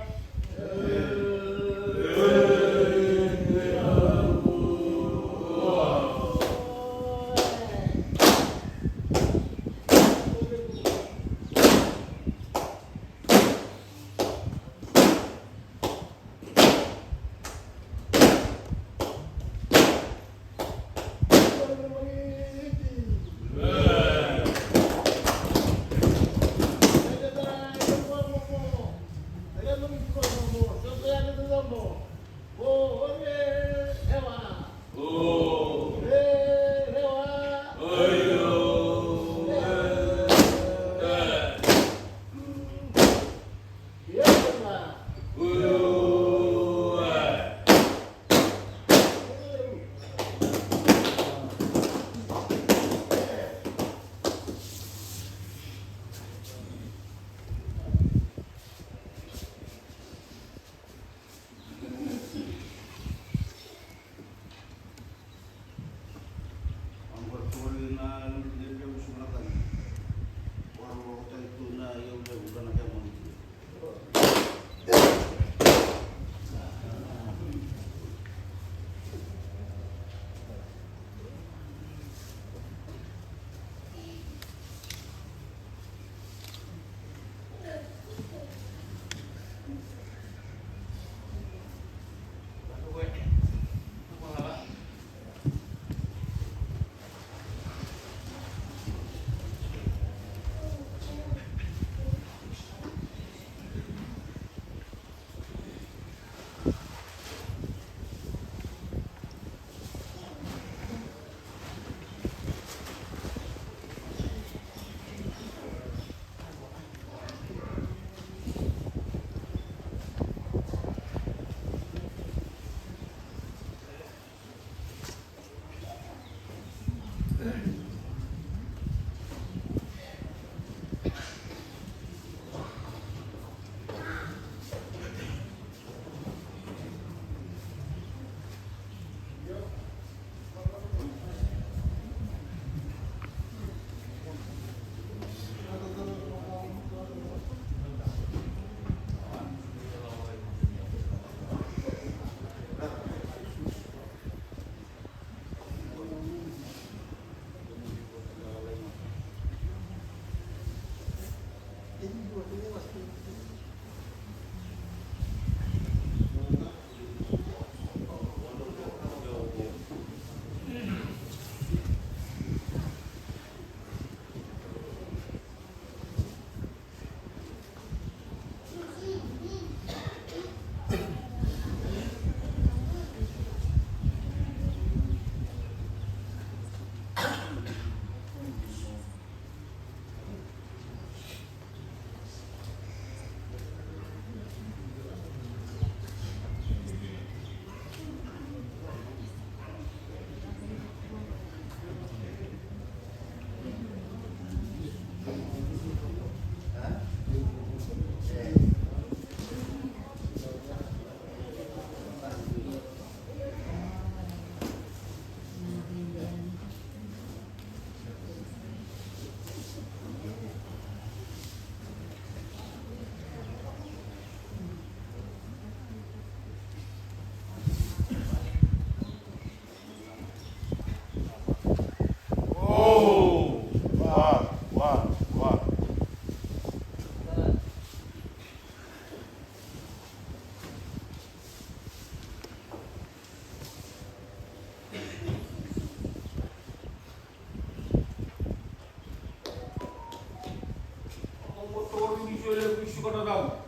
Iko na cau.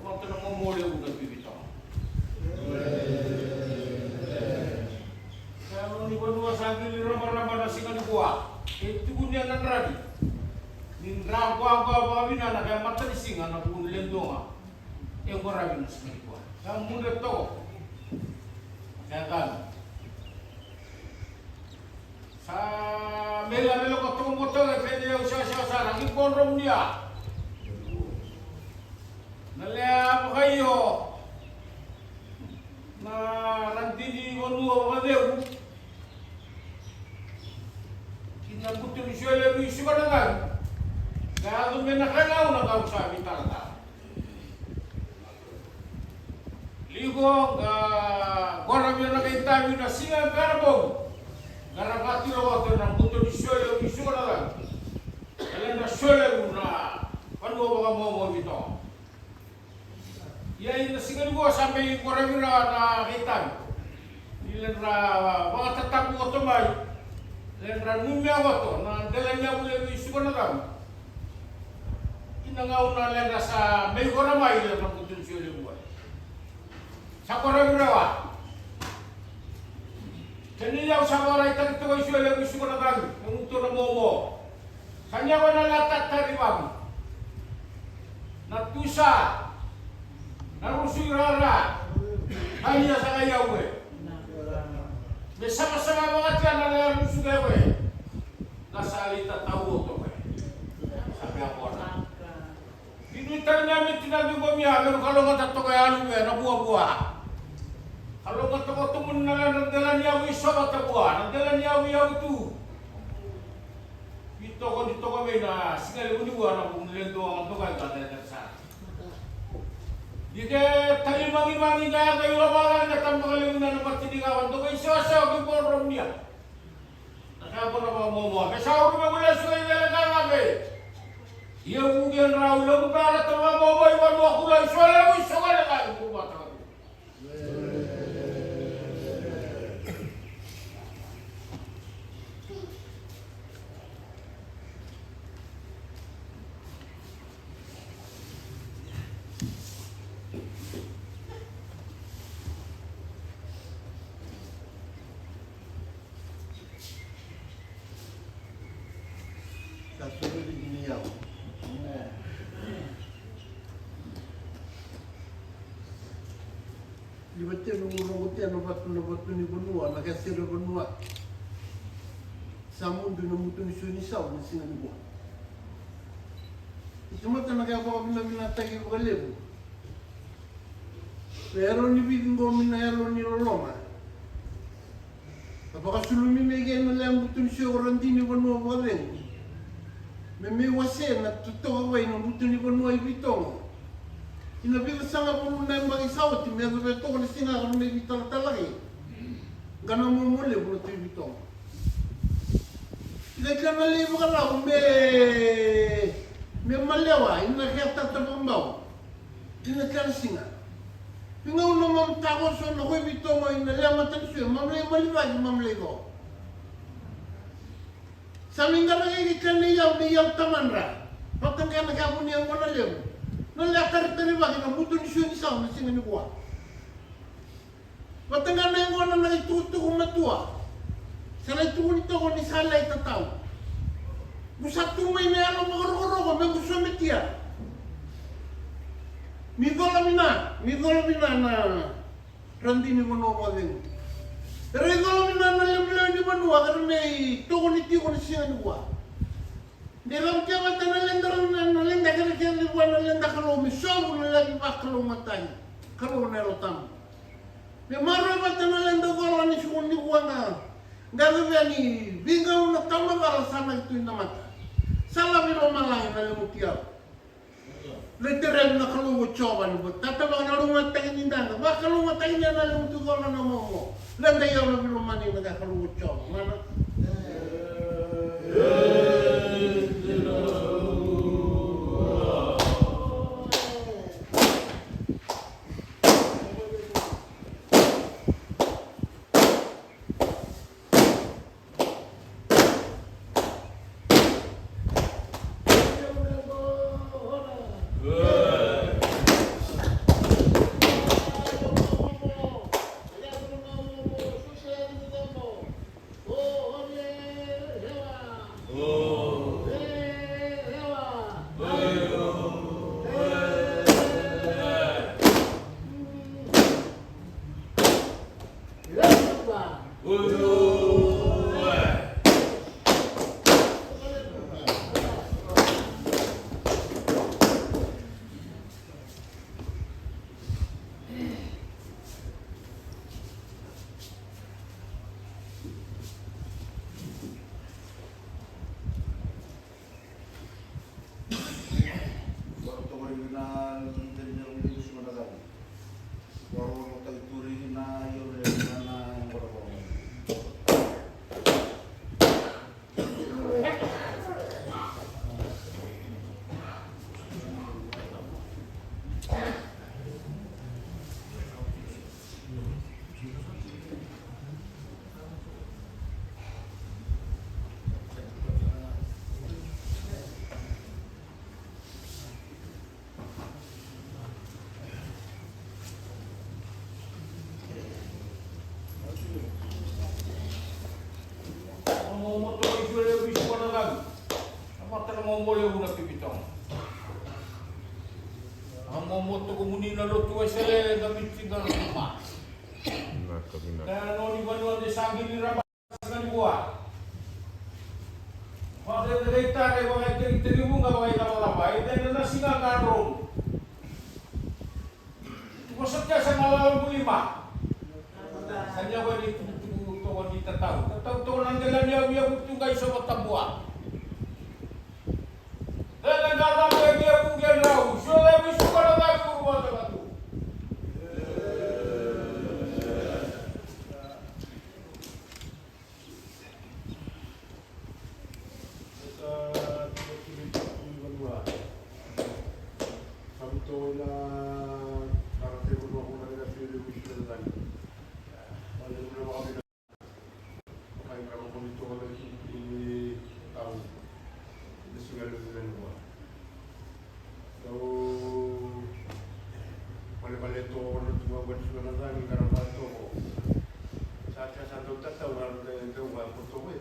Rauta na momo levu na Tui Vitoga. Sa yalo ni vanua sa qili rabaraba na siga nikua. E tukuni na draki ni dra quaqua vakavinaka e matanisiga na vuku ni ledoga. E qaravi na siga nikua. Sa mudu toka. Sa yalo. Sa mela mela ko toka mo toka e pede au sa sa sa na ki kodro munia. Na lea vakaio na radini vanua vakacegu. Ki na butu ni sio levu i suka na cagi. Ka yaco me na ka gauna ka au sa vitalatala. Liko ga qora via na kai tavi na siga ga na bogi. Ga ra vatu na vato na buto ni sole ni suka na lagi. Ele na sole na vanua vakamomo vito. Ia ina siga ni vua sa mai qora vira na kai tavi. Ni ledra vakatatabu koto mai. Ledra numea koto na dela ni avu levu i suka na lagi. Ina gauna ledra sa mai qora mai ledra buto ni sole vua. Sa koravi rawa. Keni yau sa vakaraitaki toka i sua levu i suka na cagi, na guto na momo. Sa ni yawa na lata tari vagi. Na tusa. Na rusu i rara. Ai ya sa kai yau e. Me savasava vakatia na lea rusu ke we. Na sa lita tau o toka. Sa mea kona. Ni tani na miti na bibo mia me kalougata toka e alu me na vuavua. Kalougata toka tumu na lana dela ni avu i sova tavua na dela ni avu i avu tu. I toko ni toko me na siga levu ni vua na vuku ni ledo a toka i kata e tari sara. Ni ke tali mangi mangi na yaka i lova na tamba ka levu na na mati ni gawa toka i sewa sewa ki boro mia. Na ka kona vakamomo me sa uru me kule sua i vele ka gave. Ia vuki e drau levu ka rata vakamomo i vanua kula i sua levu i soka le ka i kuru vata. Sa soli ni yau. Livatenu rogo tena vatu na vatu ni vanua na kasere vanua. Sa mudu na mutu ni sui ni sau na siga ni vua. Isi mata na kaya vakavinavinataki vakalevu. Na yalo ni vici qo mi na yalo ni loloma. A vakasulumi me kei na lea butu ni sio radini vanua vakacegu. Me me wase na totoka vai na butu ni vanua i vitogo. Ina vica saga vulu na yabaki sa oti me yacova e toka na siga ka na me vitalatala kei. Qana momo levu na tui vitogo. Ina kila na lei vakarau me me malewa ina kea tata vakabau. Ina kea na siga. Ina una mam takoso na koi vitogo ina lea matanisue mam lei malivaki mam lei ko. Sa me qara kei kea na iyau na iyau tamadra. Vata kea na kea vuni yaqona levu. Na lea taritarivaki na butu ni sue ni sau na siga ni vua. Vata ga na yaqona na itukutuku matua. Sa lai tukuni toka ni sa lai tatau. Mu sa tu mai na yalo vakarokoroko me mu sometia. Ni cola vina, ni cola vina na radini vanua vakacegu. Era icola vina na levulevu ni vanua era me itokoni tiko na siga ni vua. De ravutia vata na leda, na leda kerekere ni vua na leda Kalou me sovu na levu vakalougatataki. Kalou na Yalo Tabu. Me maroroi vata na leda cola ni suku ni vua ga. Qacovea ni vigauna taumacala sa na tu i na mata. Sa lavi lomalagi na lemuti au. Lei terevi na Kalou o Jiova ni vua. Tata vakalougatataki ni daga. Vakalougatataki ni a na lemuti cola na momo. Leda i au na vilomani na ka Kalou o Jiova. Mana. Momo levu na Pipi Tonga. A momo tokomuni na lotu Wesele na Viti na Ruma. Vinaka, vinaka. E na noni vanua de sa qili raba sa ni vua. Vakaitarai, vakaitarai vuqa, vakailavalava. E dena na siga ka dromu. Tuku sa kia sa na lala bulima. Sa nia ko ni tukutuku toko ni tatau. Tatau toko na dela ni aviavu tu qai sova tabua. Dela na lala ni aviavu qe drau. Sio levi suka na dai kuru vata vatu. Dau valevale toka na tuba vani sua na cagi ka ra vatoka. Sa tia sa dau tatau na dau ga ko toka e.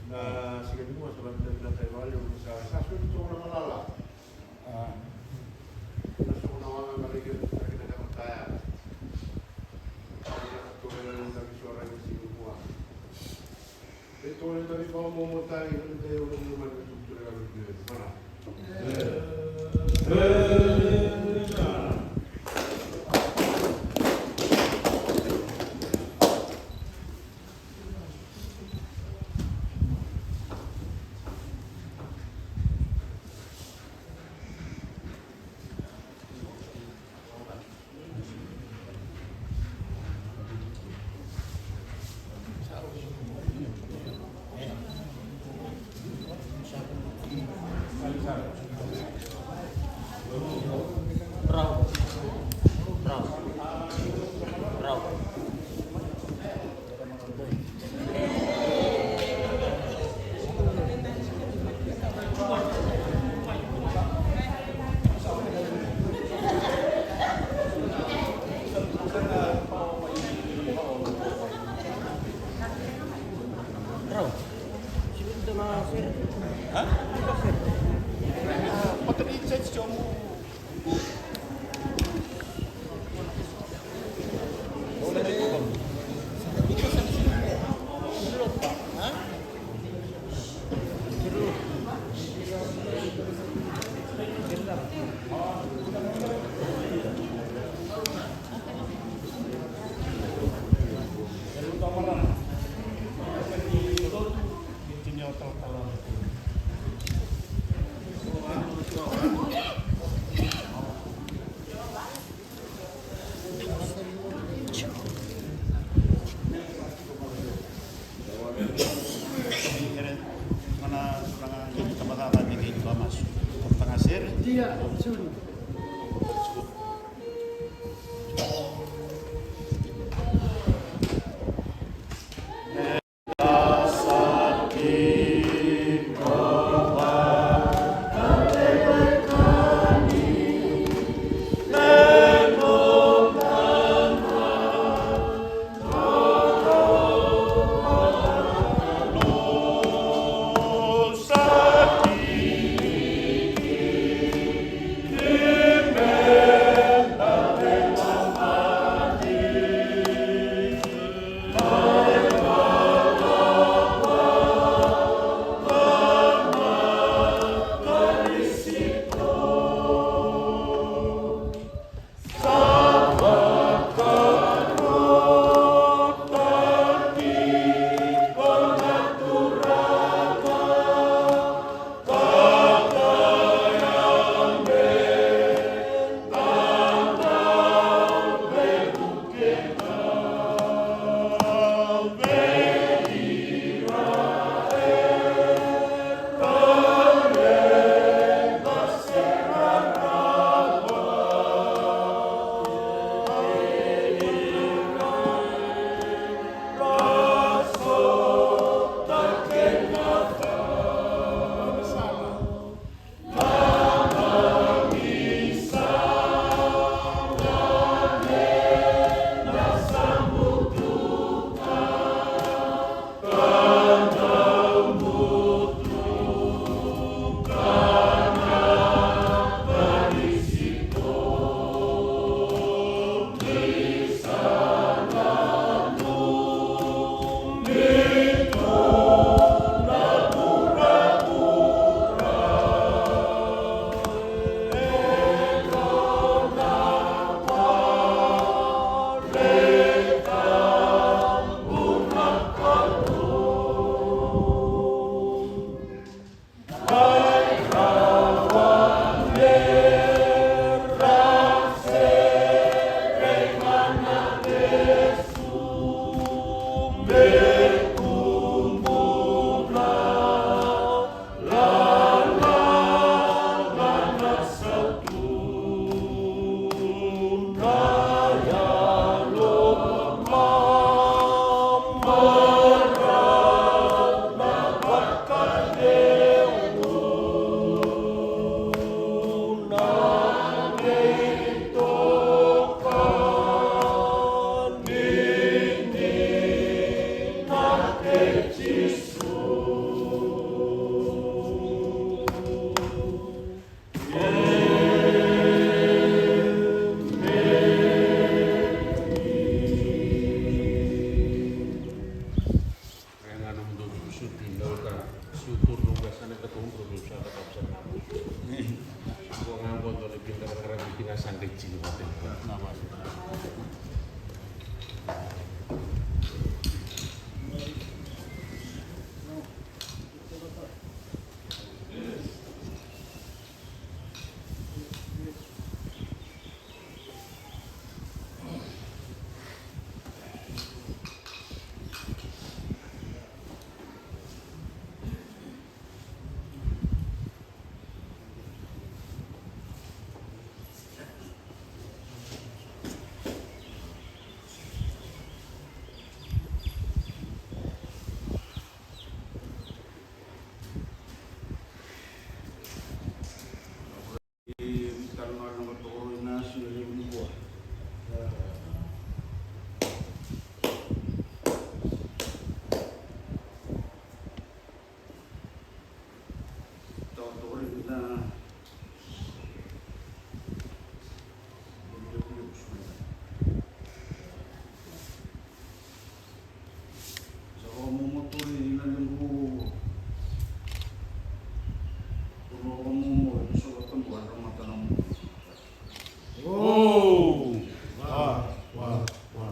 Na siga ni mua sa vata na tai vale sa sa sua ni toka na malala. Na soko na waga na rege na rege na kama taya. Sa toka na nda ki sua rege siga ni mua. Dou susuti na uka, siu turu na uka, sa na ka tau dou sa ka tau sa na. Ko ga ko dou na kina ka rabi kina sa ka tini ko te. O, wa, wa, wa.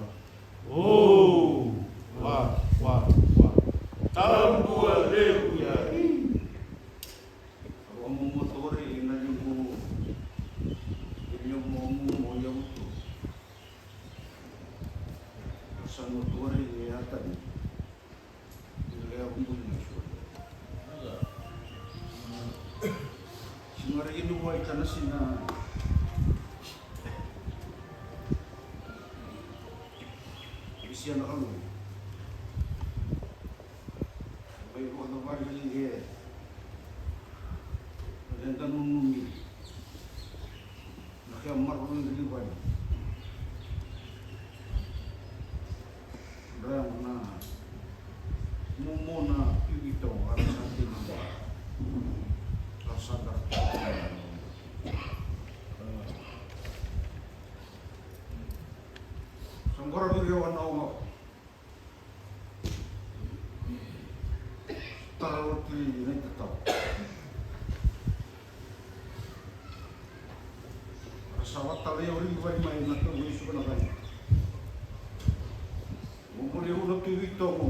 O, wa, wa, wa. Tabu, aleluya. Au a momo tore ina liu, ina momo mo ia utu. Au sa mo tore e atani. Ina lea umbuli na sua. Singa reki ni wai kana sina. Isia na kalu. Mai vua na vale ni ke. Na leda nunumi. Na kea maroroi ni vale. Dra na mumu na piwito ara sa tina. Ara sa dra. Sa qora viri au na oga. Tara oti na itatau. Ra sa vatalai au riki vali mai na tau isu kana vali. Mo moli au na tu vitomo.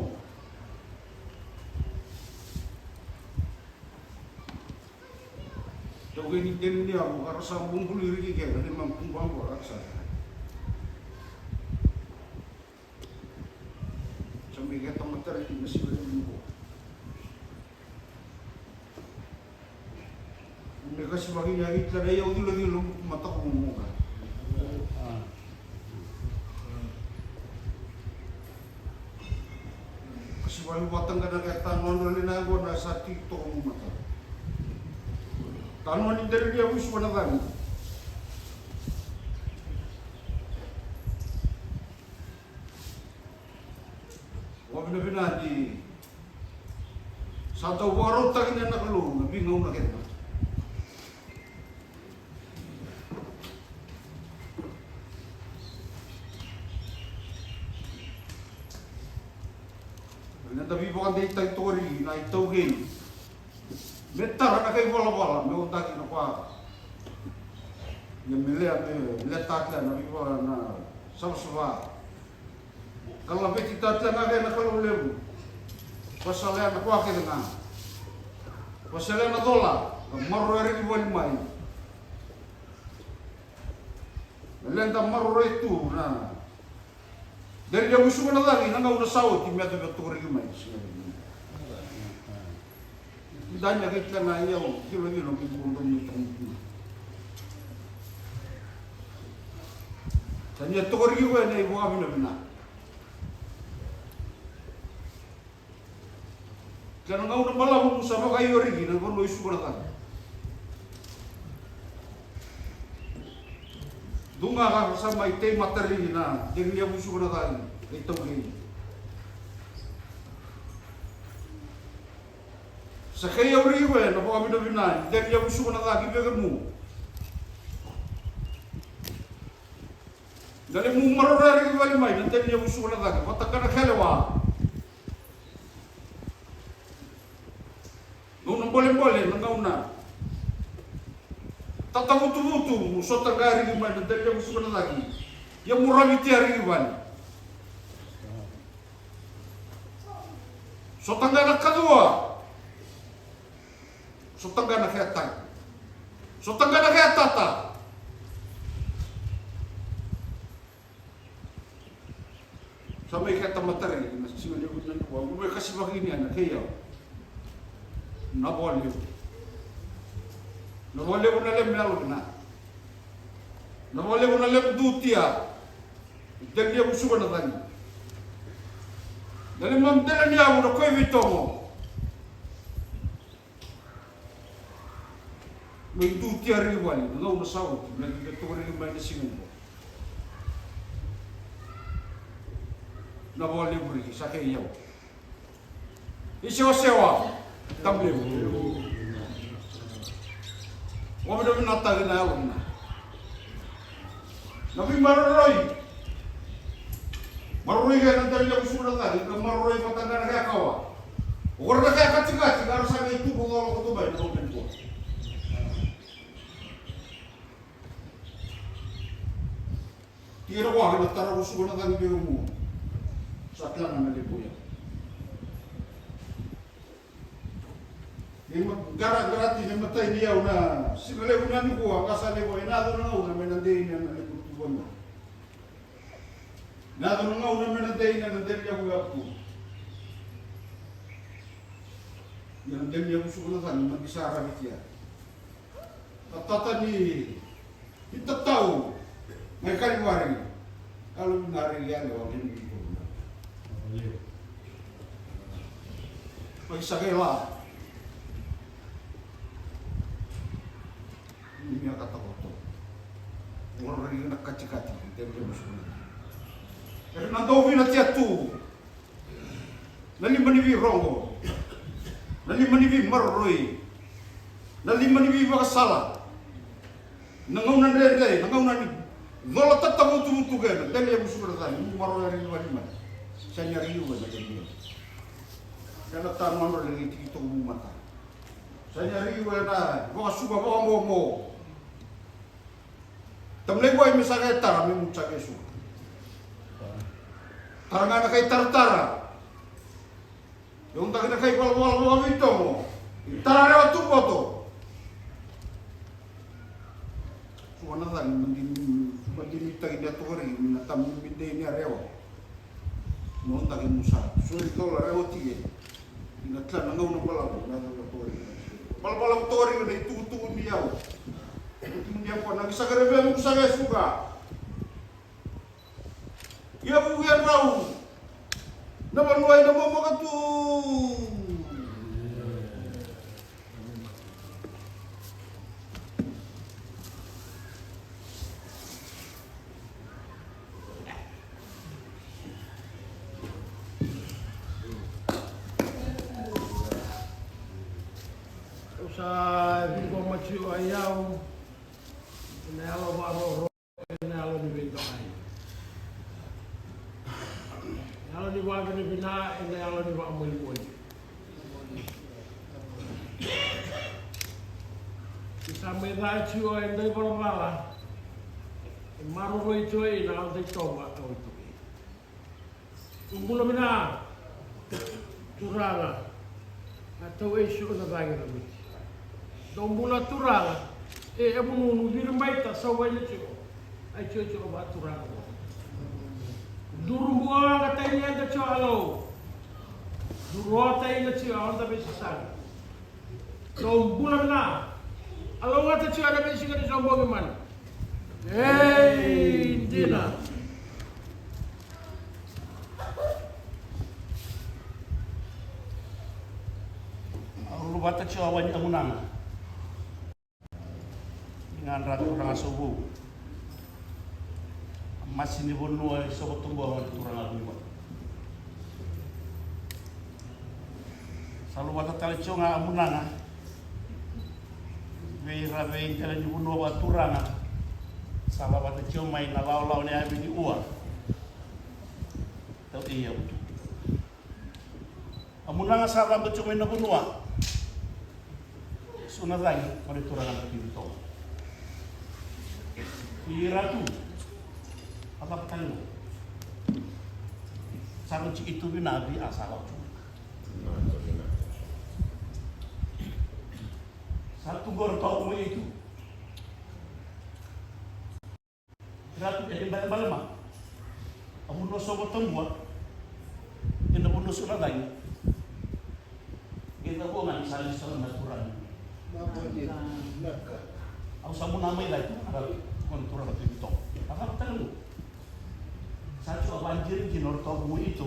Tau kei ni teni ni au, ka ra sa bubuli riki kei na lima kuba au ra sa. Sa mai keta matara ki na siga ni buko. Me kasi vaki ni a kei tara i au cilocilo mataka momoka. Kasi vaki vata ga na kea tanoa na lena yaqona sa tiki toka mo mataka. Tanoa ni dere ni a vusu vana cagi. Vakavinavinaka ni sa dau vakarautaki na Kalou na veigauna kece. Ena da veivakadeitaki toka riki na iTaukei. Me tara na kai valavala me odaki na kwa. Ia me lea me leta tale na veivala na savasava. Ka laveti tale ga kei na Kalou levu. Vasalea na kwa kece ga. Vasalea na cola ka maroroi reki voli mai. Na leda maroroi tu na deli a vusuka na cagi na gauna sa oti me yaco me tokoriki mai. Dani a kei tana i au kilokilo ki buku domu ni tokomuku. Tani a tokoriki koya na i vakavinavinaka. Kena gauna balavu mu sa vakaio riki na vanua i suka na cagi. Duga ka sa mai tei matarini na degri yavu i suka na cagi. Kei tau kei sa kei au riki koya na vakavinavinai degri yavu i suka na cagi veke mu. Dali mu maroroi riki vali mai na degri yavu i suka na cagi vata kana kelewa. Bolebole na gauna. Tatavutuvutu, mo sota ga riki mai na dalilevu suka na cagi. Ia mo ravitia riki vale. Sota ga na kacua. Sota ga na kea tagi. Sota ga na kea tata. Sa mai kea tamatari na siga levu na levu. Au mai kasivaki ni ana kei au. Na vua levu. Na vua levu na levu me alo kina. Na vua levu na levu dutia. Dalilevu suka na cagi. Na levu mam dela ni avu na koi vitomo. Mai dutia riki vale na gauna sa oti me dua toka riki mai na siga ni. Na vua levu riki sa kei au. Isewasewa. Tabulevu. Wavinavinataki na yalo kina. Na veimaroroi. Maroroi ga na dalilevu suka na cagi ka maroroi vata ga na kea kawa. O kora na kea katikati ka ra sa qai tubu colo ko tubai na open board. Tira vua na tara ko suka na cagi vei au mu. Sa kila ga na levu ya. Ni ma gara garati ni matai ni au na siga levu na nikua ka sa levu ena yaco na gauna me na dei na na levu tu vanua. Na yaco na gauna me na dei na na dei levu ya tu. Ia na dei levu suka na cagi ma ni sa ravitia. Tatata ni itatau mai Kalivari. Kalo vinari yale wa kini iko. Mai Sakela. Ni mia katakoto. Ngoro ri na katikati. Tebe musu. Era na dau vina tia tu. Na lima ni veirogo, na lima ni veimaroroi, na lima ni veivakasala, na gauna dredre, na gauna ni cola tatavutuvutu kena dalilevu suka na cagi, mu maroroya riki vale mai. Sa ni a riki ue na dalilevu. Ena tanu adro legi tiki toku mu mata. Sa ni a riki ue na vakasuka vakamomo. Tamlai wai me sa qai tara me mutu sa qai suka. Tara ga na kai taratara. E udaki na kai valavala vakaveitomo. I tara rewa tu koto. Suka na cagi madini madini taki ni a toka riki na tamu midei ni a rewa. Noda ke musa. So i tola re oti e. Ina tla na gauna balavu na gauna tori. Balabalavu tori na itukutuku ni yau. Itukutuku ni yau na kisaka revea muku saka e suka. Ia vuku e rau. Na vanua ina momaka tu. Au sa viko matiu ai au ena yalo vakaroro. Ena yalo ni veidokai, yalo ni vakavinavina, ena yalo ni vakamolimoli. Ni sa mai ca tiko e dai valavala e maroroi tiko ina yalo dai toba e oi tiko. Dou bula vinaka Turaga. A tau e sio na cagi na miti. Dou bula Turaga. E e mununu viri baita sau vai na tiko. Ai tiko tiko va Turaga. Duru bua ga tai ni eda tiko alo. Duru o tai na tiko a oda vei sasaga. Dou bula vinaka. Alo gata tiko eda vei siga ni sau bogi mani. Ei dina. Au luvata tio a wai ni amunaga. Ni gadra turaga sovou. A masi ni vanua i sovotoboa wani turaga vuniwa. Sa luvata tale tio ga amunaga. Vei ra vei dela ni vanua vakaturaga. Sa lavata tio mai na laolao ni yavi ni ua. Tau e yavutu. Amunaga sa caba tiko mai na vanua. Isu na cagi, o na turaga na Tui Vitogo. I Ratu, a cava tale mo? Sa oti i tu vina vi a sa oti. Sa tu qori toka mo i tu. Ratu, e bale bale ma. A vunau sovo tabua. E na vunau sovo na cagi. E na vua ga ni sa lisa na turaga. Au sa vuna mai lai tu, a rau, ko na turaga Tui Vitogo. A cava tale mo? Sa tu a vaqiri ki na ora toka mo i tu.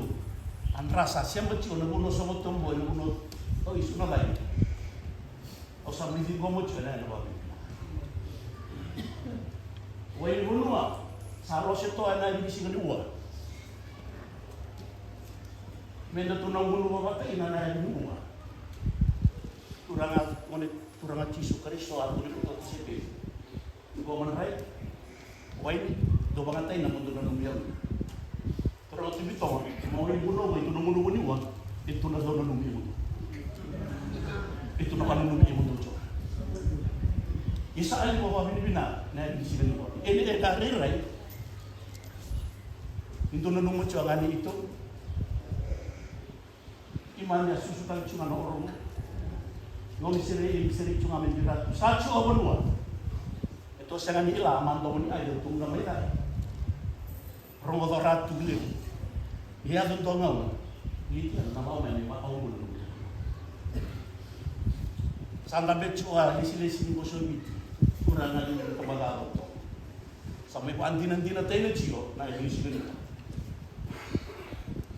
Andra sa sema tu na vunau sovo tabua, na vunau, o isu na cagi. Au sa mai ciqoma tiko ena, ena vakavinaka. Wai ni vanua, sa rose toka ena yabaki siga ni ua. Meda tu na gunu vavata ina na yabaki ni ua. Turaga, gone Turaga Jisu Karisito, a tu ni koto tisepeli. Qo mana rai. Wai ni, dou vakatai na mudu na numi au. Turaga Tui Vitogo, ma wai ni vanua, wai tu na gunu vaniua, e tu na cau nanumi e mudu. E tu na vananumi e mudu jo. Isa ali mo vavinavina, na e bisi na niua. E ni e ka rairai. Ni tu na numi jo ngani ito. Imani a susu tale tu ga na orogo. Noni sere, e sere tu ga me bira. Sa tu a vanua. E to sega ni ila, a ma domo ni ai, e tu ga mai dai. Rogoca o Ratu levu. Ia dodonu gauna. Ia na mau mai ni ma au mulu. Sa dabe tu a lesilesi ni vosa o Viti. Kura na ni tabacava. Sa mai vakadinadina tai na tio na lesilesi ni.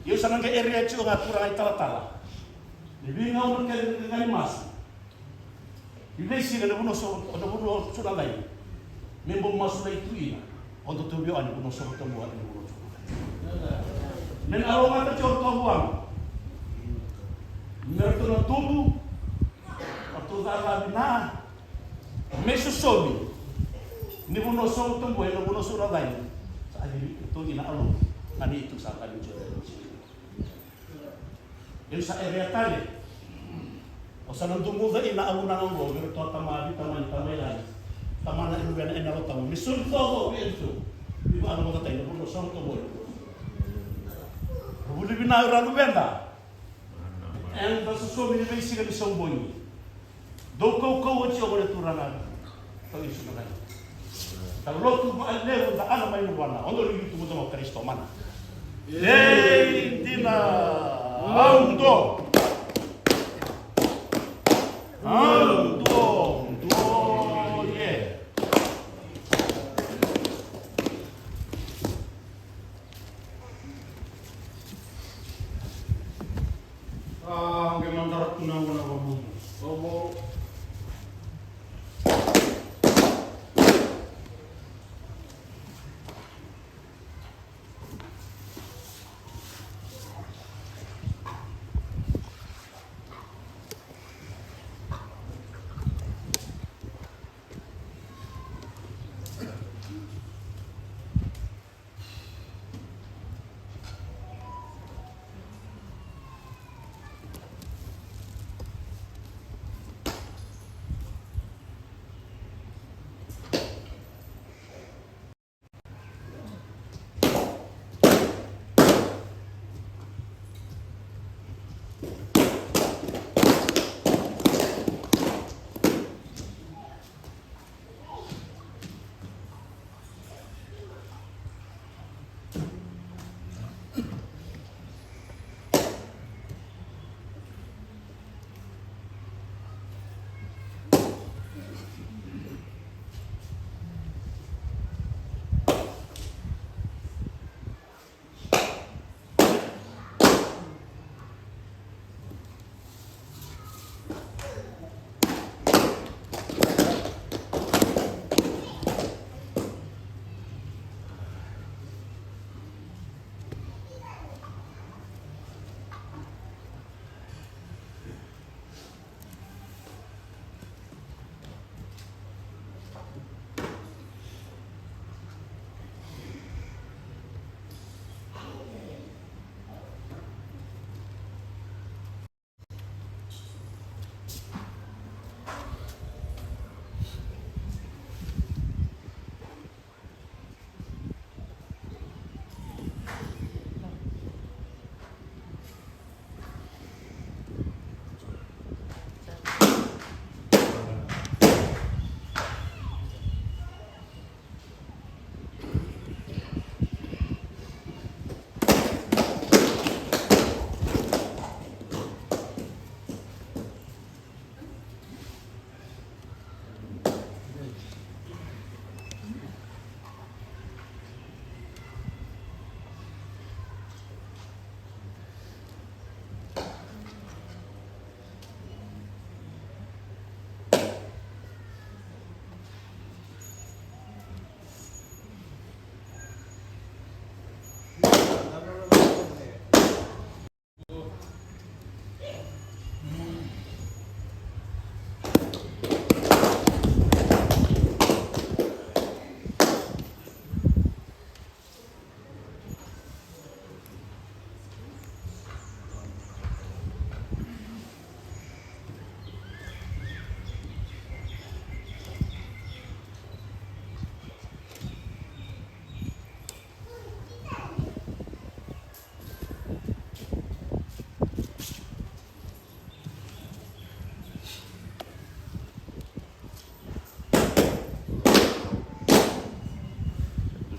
Ia sa na qai erea tio ga kura ga i talatala. Ni veigauna kece ni qai masu. Ni veisiga na vanua so, na vanua so na lai. Me bau masu lai tu ina. O dou tu vei au ni vanua so, na vanua so na lai. Me na alo mata tio tu vua. Me ratou na tubu. Ratou cala vina. Me sosomi. Ni vanua so tu vua, na vanua so na lai. Sa ali tu ina alo. Ani tu sa ali tu. Au sa erea tale. Au sa na duguca ina au na oqo, vei ratou a tama, vei tama ni tama i lali. Tama na i luvena ena rotama. Me soli coco vei ratou. Vei vana moca tai na vuna au sa na tovo. Vuli vina ira luveda. Eda sosomi ni veisiga ni saubogi. Dou kaukauwa tiko na turaga. Tau isu na kai. Tau lotu vakalevu da ana mai na vana. Odo ni yutu mudo mo Karisito mana. Ei, dina. Audo. Audo. Audo. Ye. A, qai madara tu na gona vakamumu. Omo.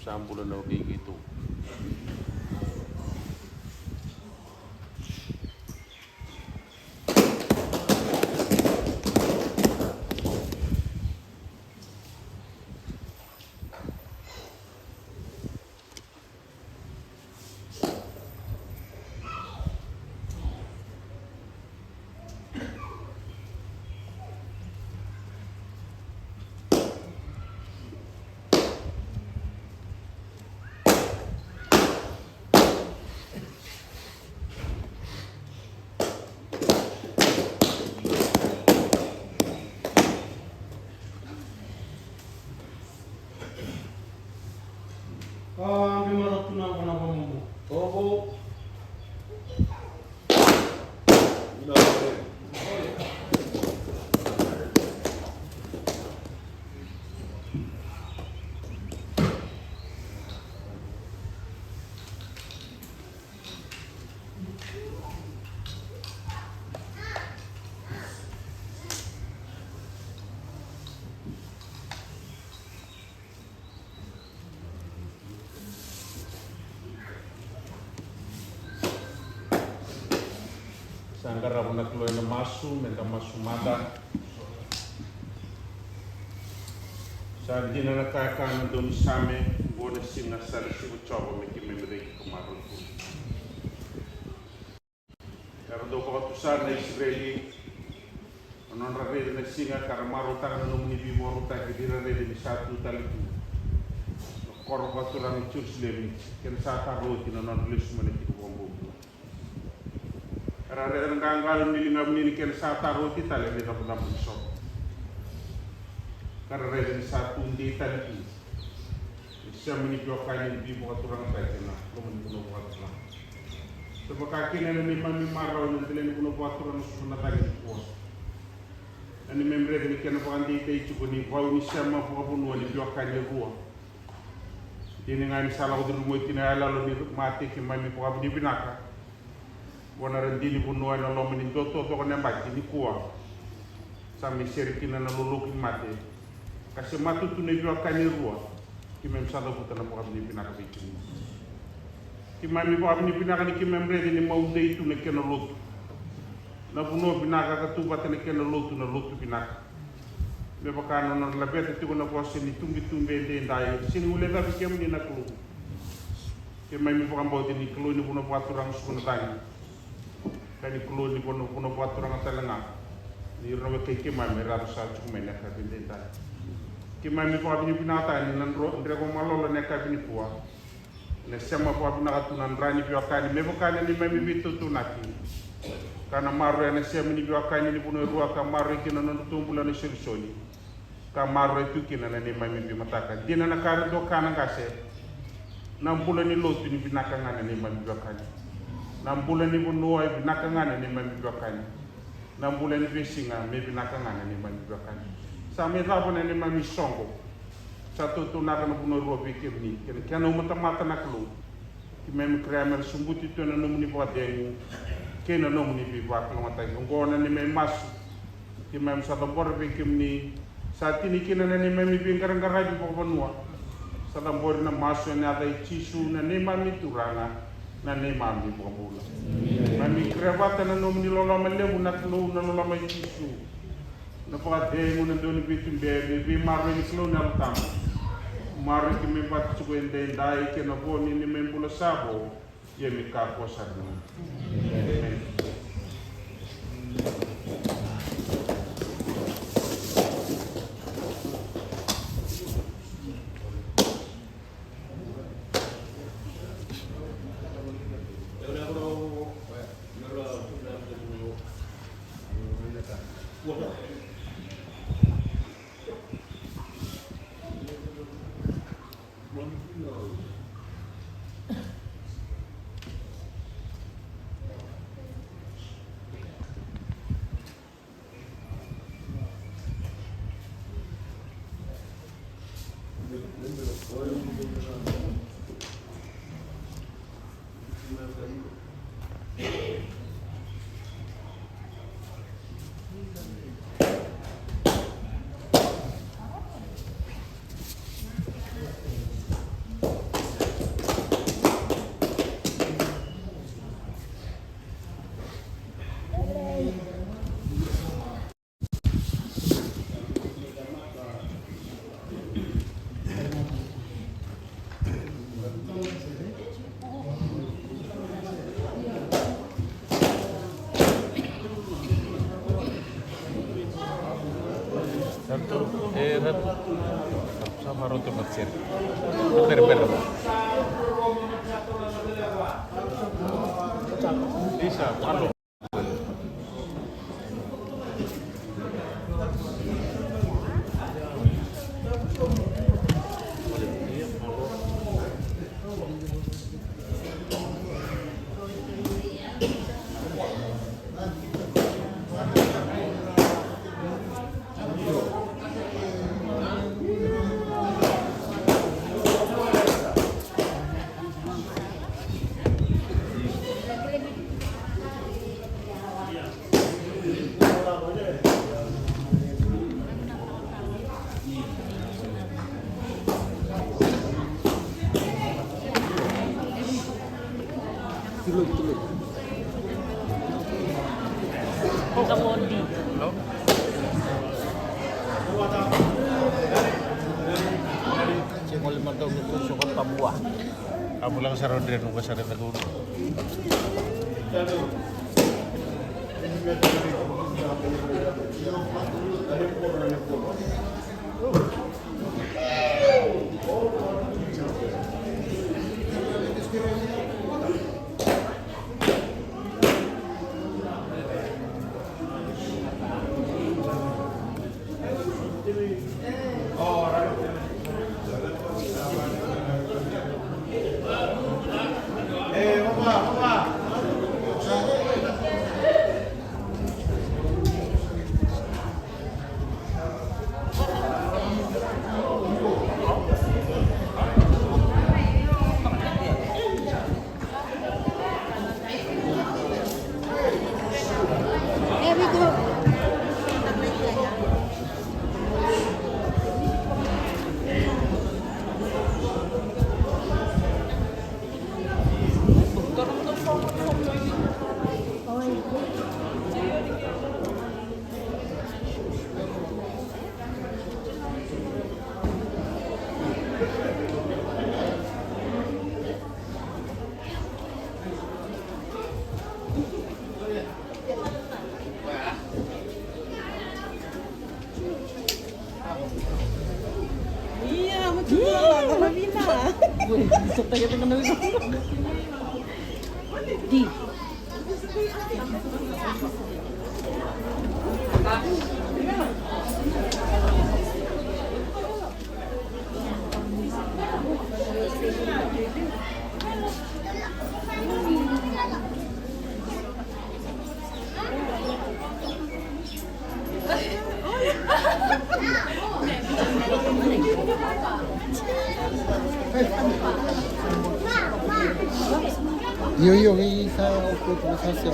Sa bula na wekei keitou. Ka biu mada tu na vanua vakamomo. Tovo. Sa qarava na Kalou ena masu, meda masu mada. Sa dina na ka e kaya na daunisame, oqo na siga sa lesi ko Jiova me keimami reki ka marau tu. Era dau vakatusa na Isireli na nodra raica na siga, ka ra marautaka na nomuni veivakarautaki, ni ra raica ni sa tu tale tu na koro vakaturaga o Jerusalemi, kena sa tara oti na nodra lesu mai na tiko vakabobula. Era raica na qaqalo ni ligamuni, ni kena sa tara oti tale na icabocabo ni soqo, ka ra raica ni sa tu dei tale tu. Ni sema ni veiwekani ni veivakaturagataki ena loma ni vanua vakaturaga. Sa vaka kina na neimami marau ena dela ni vanua vakaturaga suka na cagi nikua. Na neimami raica ni kena vakadeitaki tiko ni vau ni sema vakavanua ni veiwekani e rua. Dina ga ni sa lako curuma oti na iyaloyalo ni mate, keimami vakavinavinaka. Vua na radini vanua ena loma ni dua taucoko na yabaki nikua. Sa mai sere kina na loloku ni mate, ka semata tu na veiwekani e rua. Keimami sa cavuta na vakavinavinaka vei kemuni. Keimami vakavinavinaka ni keimami raica ni maudei tu na kena lotu. Na vanua vinaka ka tu vata na kena lotu, na lotu vinaka. Me vaka na nodra laveta tiko na vosa ni tubetube edaidai, sega ni guilecavi kemuni na Kalou. Keimami vakabauta ni Kalou ni vanua vakaturaga suka na cagi, ka ni Kalou ni vanua, vanua vakaturaga tale ga. Ni ira na wekai keimami era sa tiko mai na yakavi edaidai. Keimami vakavinavinakataka ni na dro-, dreko malolo na yakavi nikua. Ena sema vakavinaka tu na dra ni veiwekani me vaka na neimami veitautanaki. Ka na maroroi na sema ni veiwekani ni vanua e rua, ka maroroi kina na nodratou bula na isolisoli, ka maroroi tu kina na neimami veimataka. Dina na ka era dau kaya na qase: na bula ni lotu ni vinaka ga na neimami veiwekani. Na bula ni vanua e vinaka ga na neimami veiwekani. Na bula ni veisiga me vinaka ga na neimami veiwekani. Sa mai cava na neimami soqo. Sa tautuanaka na vanua e rua vei kemuni kei na kena umatamata na Kalou. Keimami kerea me ra sobuti tu ena nomuni vakacegu kei na nomuni veivakalougatataki. Oqo na neimami masu. Keimami sa cabora vei kemuni. Sa tini kina na neimami veiqaraqaravi vakavanua. Sa cabori na masu ena yaca i Jisu na neimami Turaga, na neimami iVakabula. Keimami kerea vata na nomuni loloma levu na Kalou, na loloma i Jisu, na vakacegu, na dau ni veituberi, na veimaroroi ni Kalou na Yalo Tabu. Maroroi keimami vata tiko edaidai kei na vo ni neimami bula sa vo. Ia me kakua sara na. Emeni. E, Ratu. Sa marau te matseri. Bere, bere. Isa, malo. Abu laka sara o Dre, nuka sara na kau. Io, io, mi sa o kutu sa sia.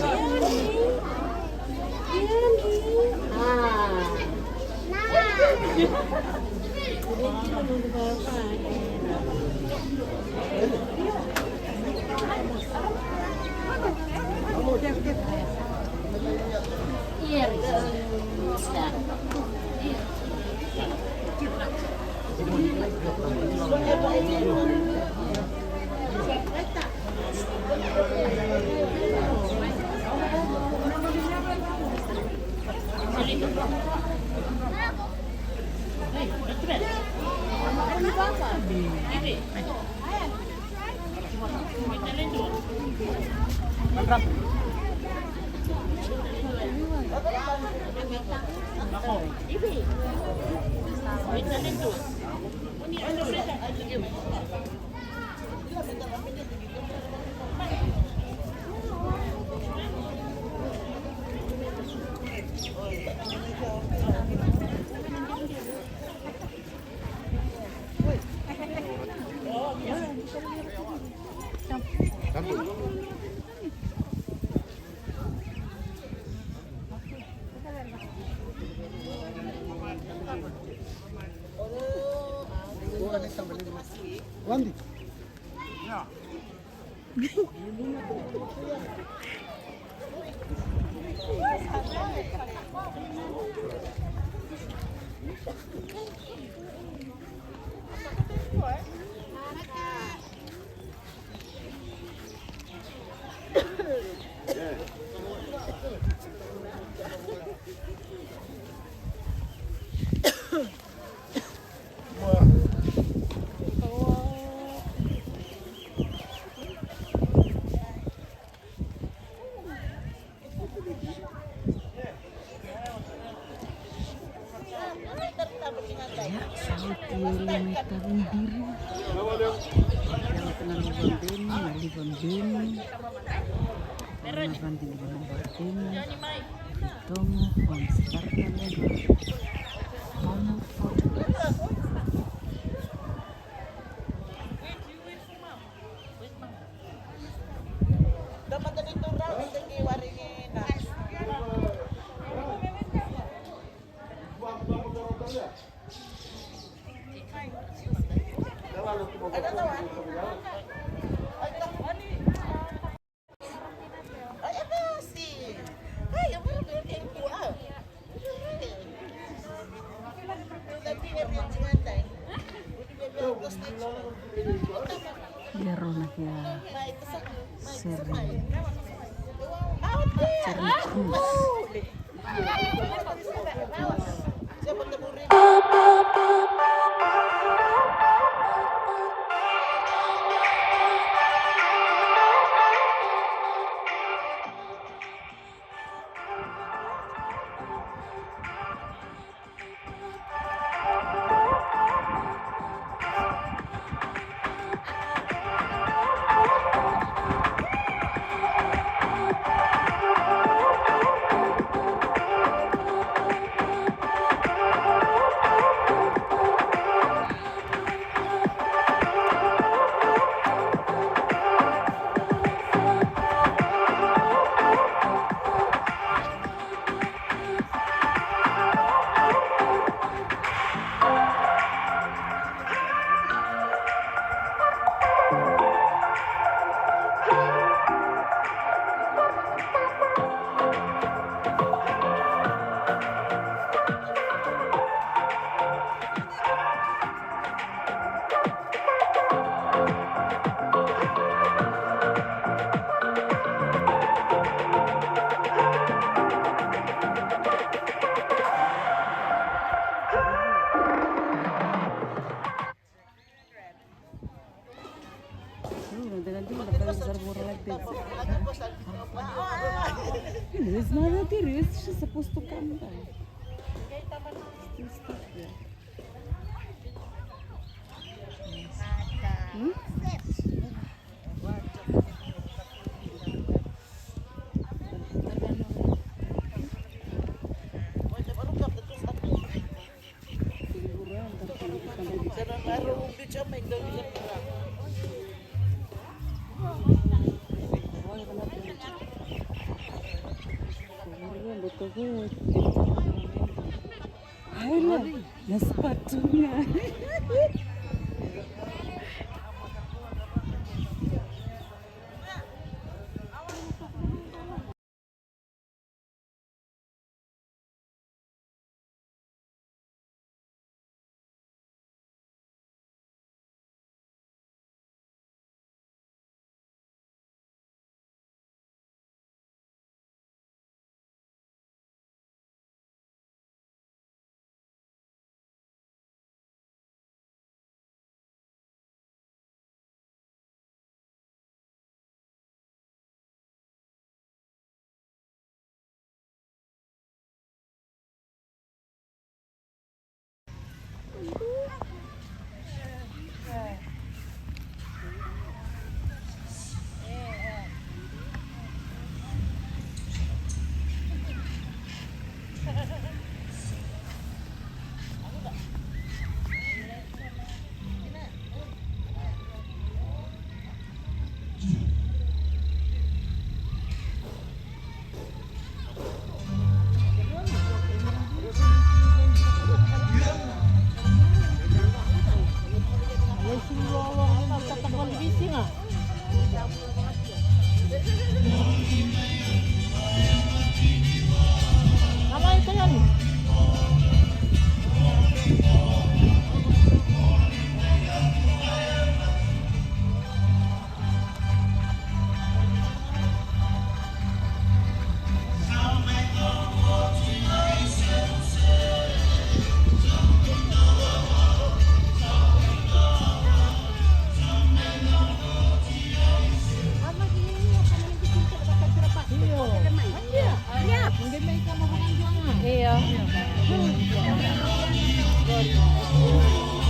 Oti e lima e tavudiri. Oti na luva beni, na luva beni. Na vadigi na luva beni. Tomo, Fons, Barcelona. Tomo, Fons. Ia rau na kia sere, sere cruise. It's not that serious. She's supposed to come down. Still stuck there. Hmm? Ai, la, na sapato ga. Io. Io.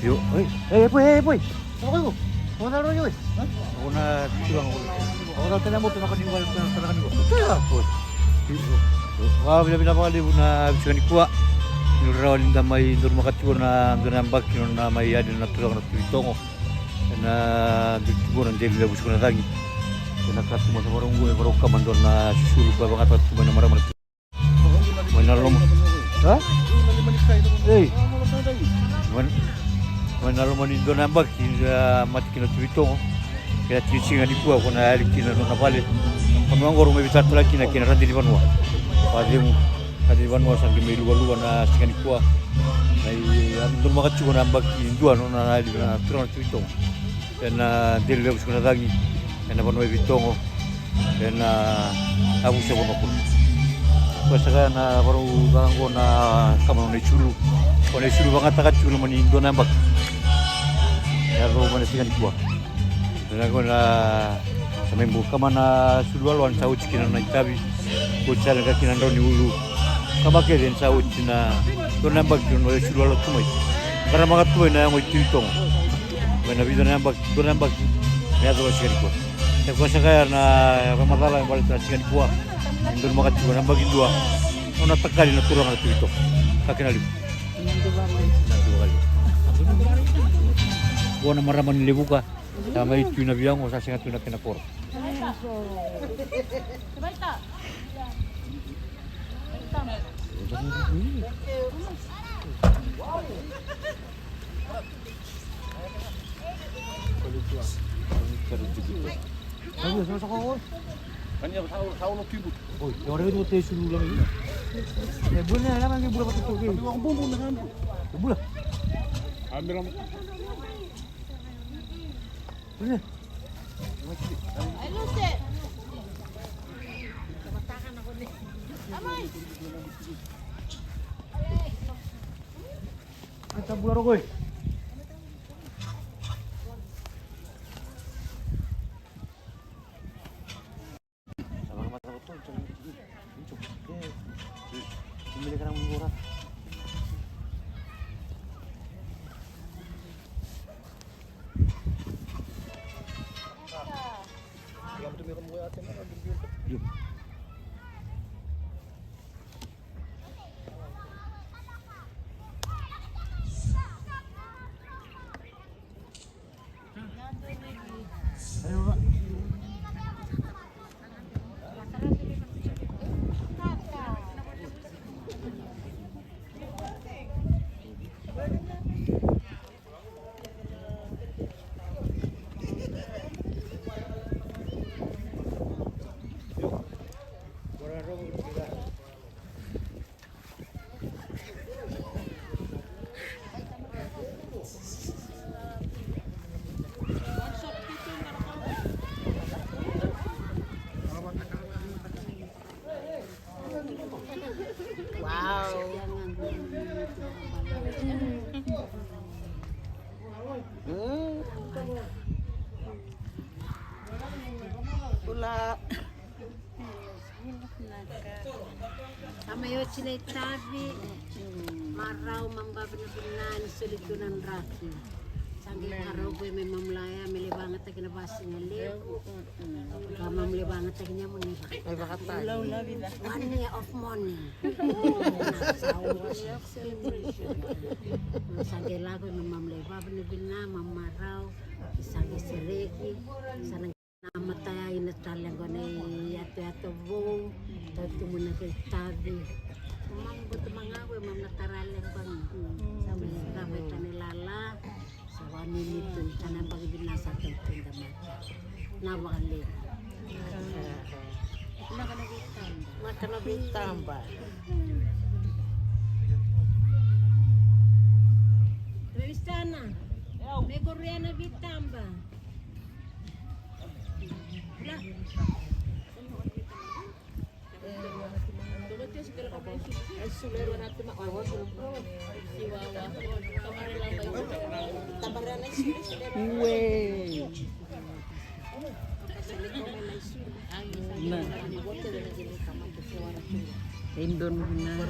Io, oi, e, e, boy, e, boy. Saka iko. Ko na ro oi. Ko na tiwa ko. Ko na tena mo tena ka ni ko, tena ka ni ko. Tiwa, boy. Wa vila vila vakalevu na veisiga nikua. Ni rawa ni da mai donumaka tiko na dua na yabaki na mai yadi na turaga na Tui Togo. Ena dui tiko na deli levu tiko na cagi. Ena ka tu masa varau qo e varau kama dua na susulu ka vagata tu mai na marama na Mai na loma. Ha? Ei. Mai, mai na loma ni dua na yabaki, a, mate kina Tui Togo. Kena tiki ni siga nikua ko na yali kina nona vale. Vanua qo rau mai veitaratara kina kei na rade ni vanua. Vacegu. Rade ni vanua sa qai mai luvalua na siga nikua. Na i, a, donumaka tiko na yabaki dua nona yali na turaga na Tui Togo. Ena deli levu tiko na cagi. Ena vanua e Vitogo. Ena yavusa Vanua Kulu. Ko sa kaya na varau caka qo na kama na isulu. Ko na isulu vagataka tiko na mani dua na yabaki. Yaco mai na siga nikua. Ena ko na sa mai bau kama na sulu aloa ni sa oti kina na itavi. Ko sa lega kina drau ni ulu. Kama kece ni sa oti na dua na yabaki na isulu aloa tu mai. Karamaka tu mai na yago i Tui Togo. Mai na vica na yabaki, dua na yabaki. Me yaco na siga nikua. E ko sa kaya na vakamacala me baleta na siga nikua. Ni donumaka tiko na yabaki dua. Nona takali na turaga na Tui Togo. Ka kena levu. Ko na marama ni Levuka. Sa mai tu na viago, sa sega tu na kena koro. Wow. Mm. Bula. Sa mai oti na itavi, marau, mama vinavinaka ni soli tu na draki. Sa qai marau qo me mamlaya, me lai vagataki na vasigalevu. Ka mamlaya vagataki ni amuni. One year of mourning. Sa oti. Sa qai lako me mamlaya vavinavinaka, mamarau, sa qai sereki, sa na Na mataya ina tale qo na iyatoyato vou, tautumu na veitavi. Mamu butu magaku e mamu na tara le qo ni. Sa mai cava e tane lala, sa wanini tu ni tana baki vina sa tautuda mata. Na vakalevu. Na kana veitaba. Na kana veitaba. Kristana, me korea na veitaba. Kei donu vinaka.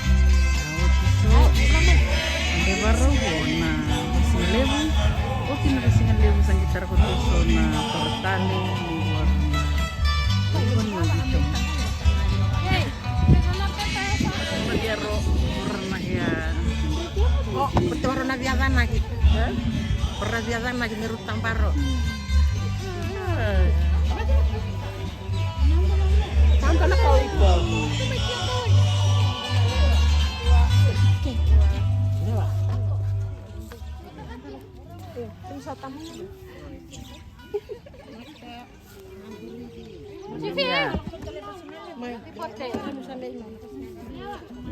Oti so, de varau na veisiga levu. Oti na veisiga levu sa qai tara koto so na toro tale ni vua na vanua Viti. Ia. O, ko te varo na via canaki. Varo na via canaki me ru tabaro. Tanta na kau iko.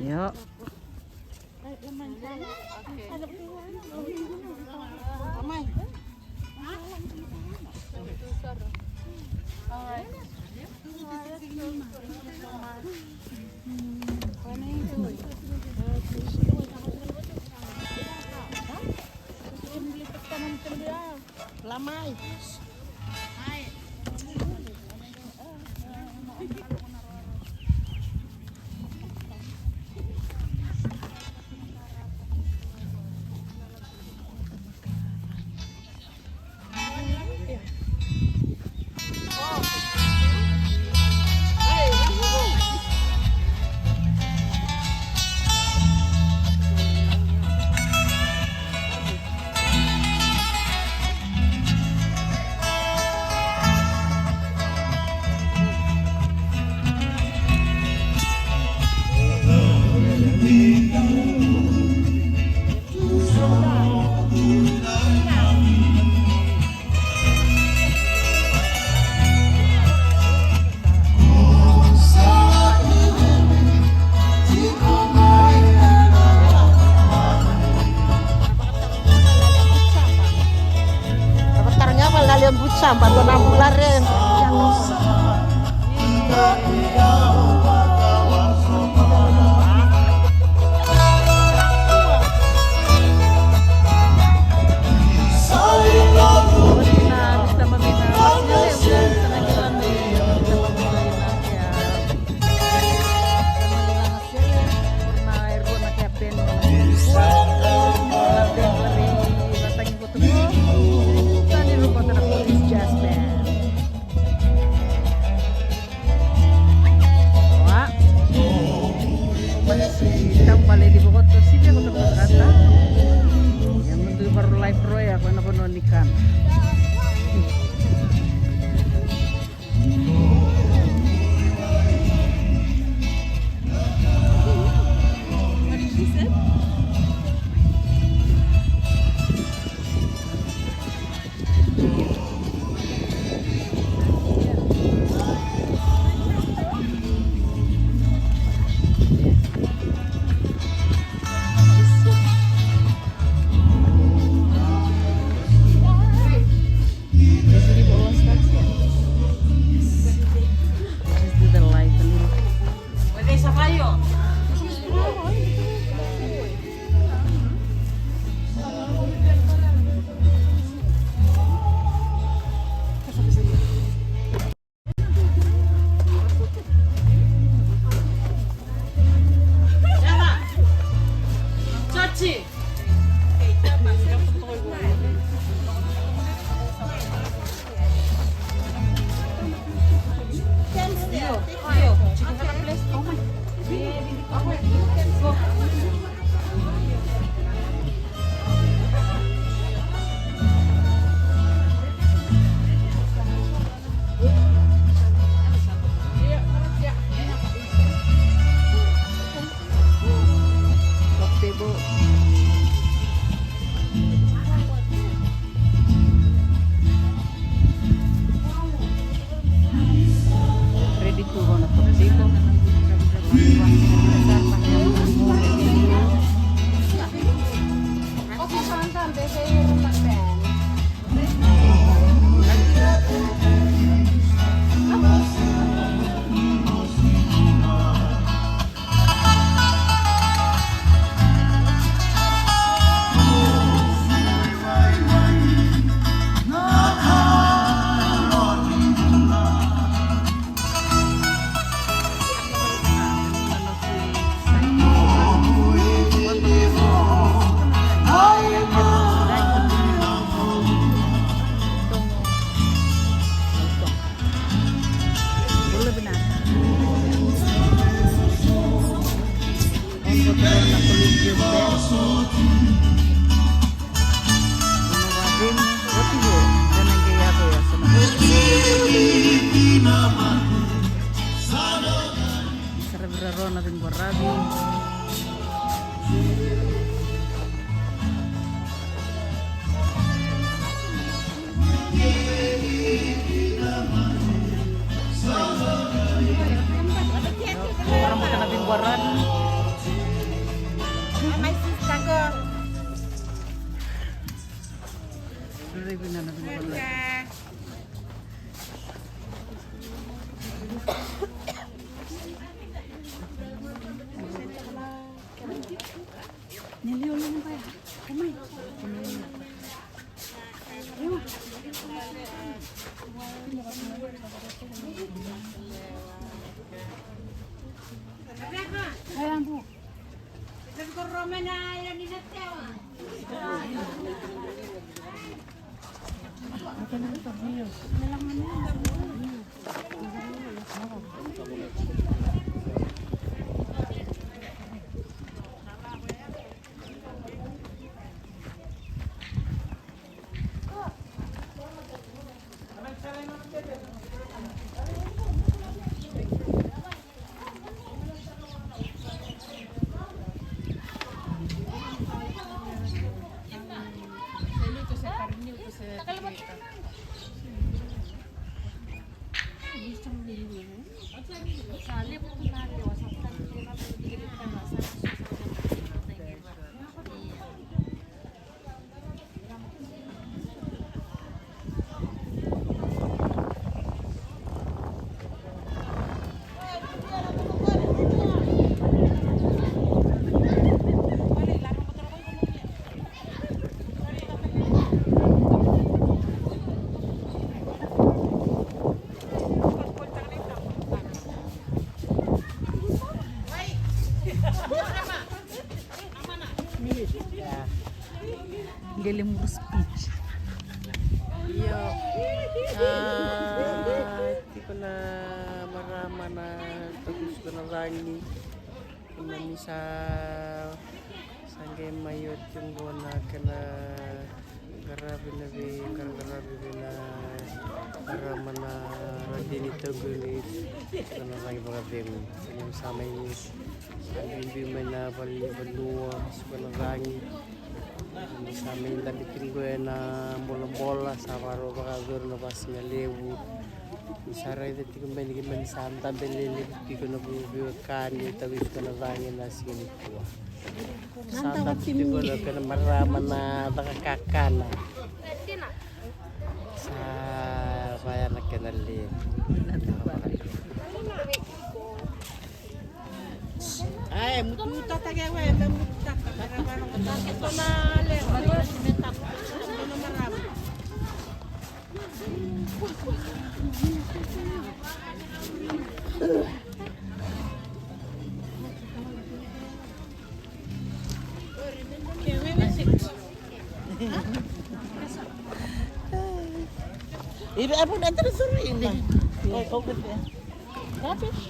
Io. Taroga vale na lewe butu saba, dua na bula re. Oa. Masi taubale ni vokoto sivia ko toko kata. Ia mudu i varu life roya ko na vanua ni kana. Just do the light a little. Ready to go na top table. Saravi rarona vei Boravi. Ora maka na vingwaran. My sister go. Ora vina na vingwaran. Qele muru speech. Io. A, tiko na marama na takusuka na cagi. Kena ni sa, sa qai mai oti oqo na kena qaravi na veiqaraqaravi vei na marama na radini taqo ni suka na cagi vakacegu. Kena sa mai ni sa biubiu mai na valevanua suka na cagi. Ni sa mai dabe tiko ena bolabola sa vakarau vakayacori na vasigalevu. Ni sa raica tiko mai ni kemani sa dabe lelevu tiko na veiwekani e tavi suka na cagi na siga nikua. Sa dabe tiko na kena marama na caka kakana. Sa vaya na kena levu. Ai, mutumutata ke we, me mututaka, me ra vara mututaka. Tona lewa, me taku, tona marama. Ibe abu na tara suru ini. Oh, over there. Rubbish.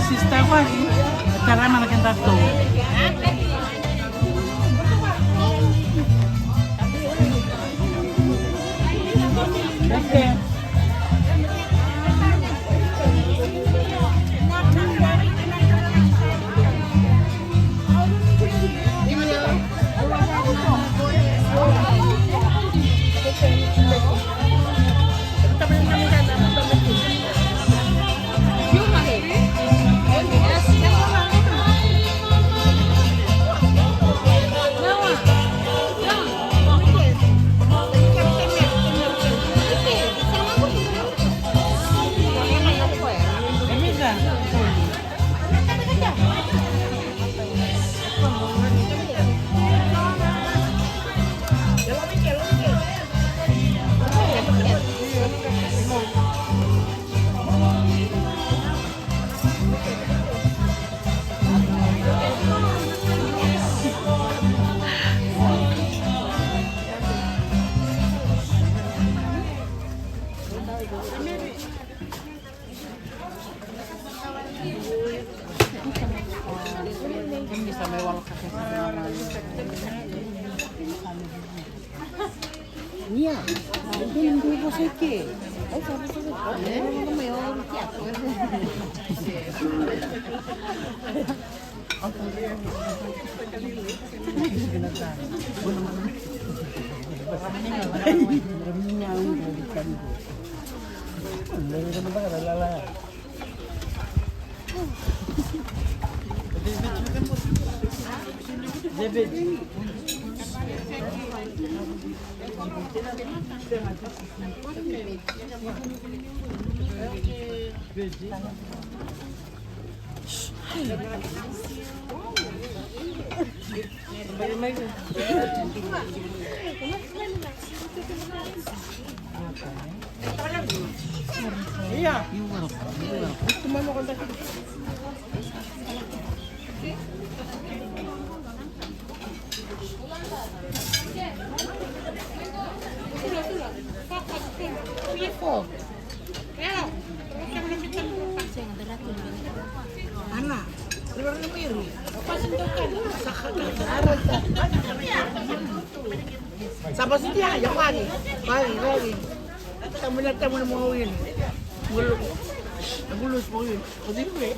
Sister, why? Tara mana keda tu. Okay. Nia, dua na dua vosa i ke. Au sa vosa vata. E? Mai au kia. Ana, sa basi dia, ya wari, wari, wari. Tamuna, tamuna mo win. Bulu, bulu mo win. O di kue.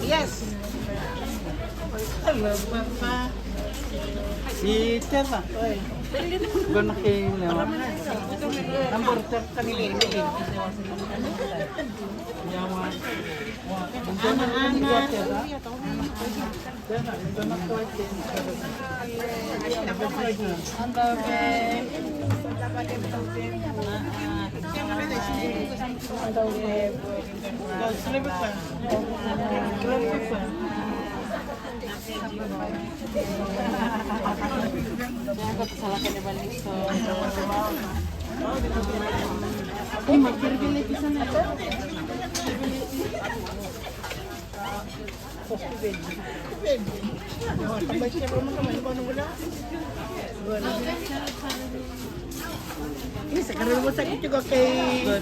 Yes. Hello, Papa. Si Teva. Oi. Gona kei Lewa. Number thirteen. Yawa. Ana, ana. Isa, kare mo sa kiti ko kei.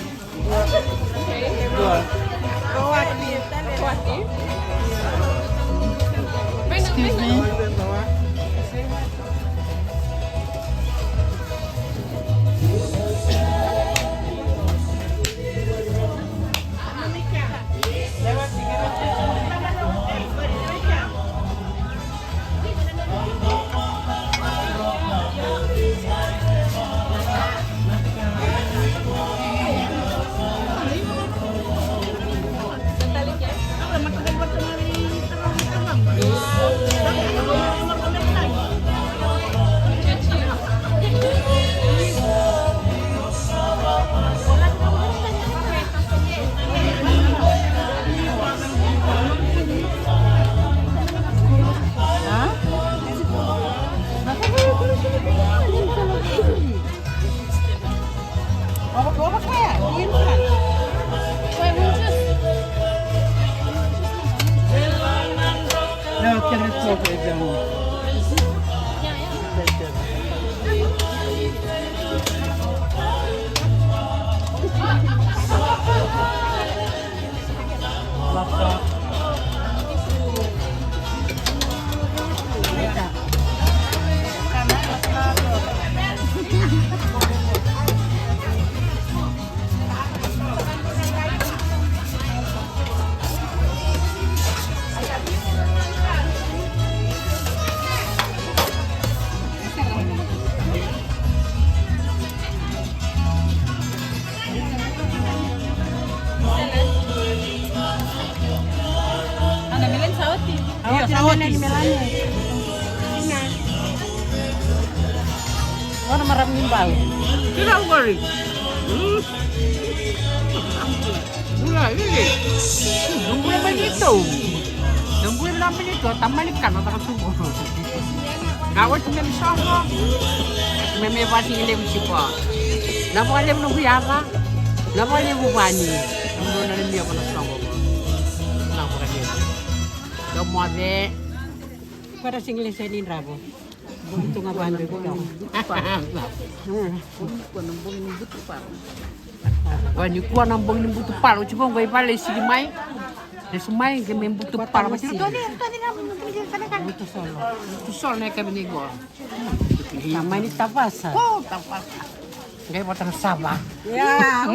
Excuse me. Oti. Ora marama ni bau. Kira qori. Hmm. Bula, Lili. Bula mai ni tou. Bula mai ni tou. Tamani kana taka tubu. Ka oti me mi soqo. Me me vasi levu tiko. Na vakalevu na vuyava. Na vakalevu vani. Bula na ni me vana soqo. Na vakalevu. Ka moce. Para singile seni dravo. Bogi tu ga vado e kutau. Bogi ni kua na bogi ni butu pala. Bogi ni kua na bogi ni butu pala. Oti qo i vale sili mai. Lesu mai qai me butu pala. Butu solo. Butu solo na yakavi ni qo. Tamani tavasa. O, tavasa. Qai vata na sava. Ia.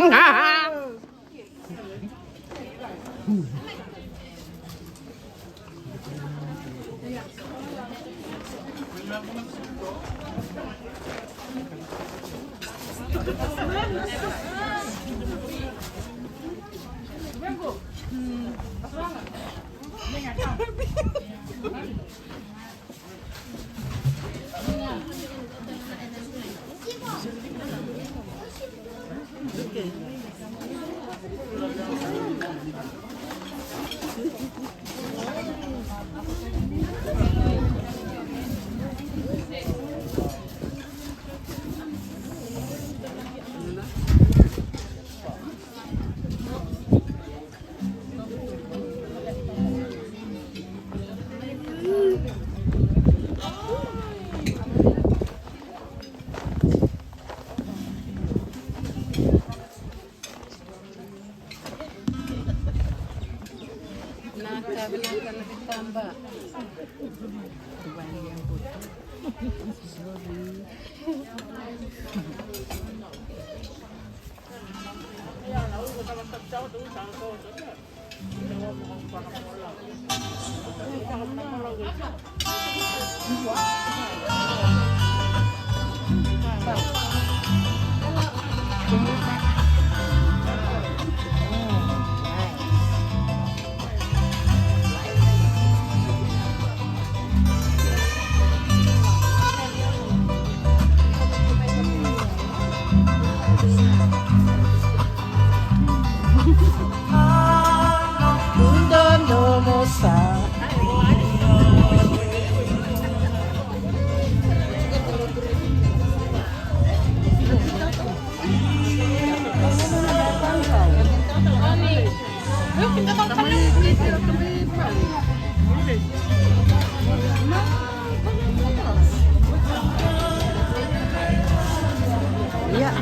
Ia.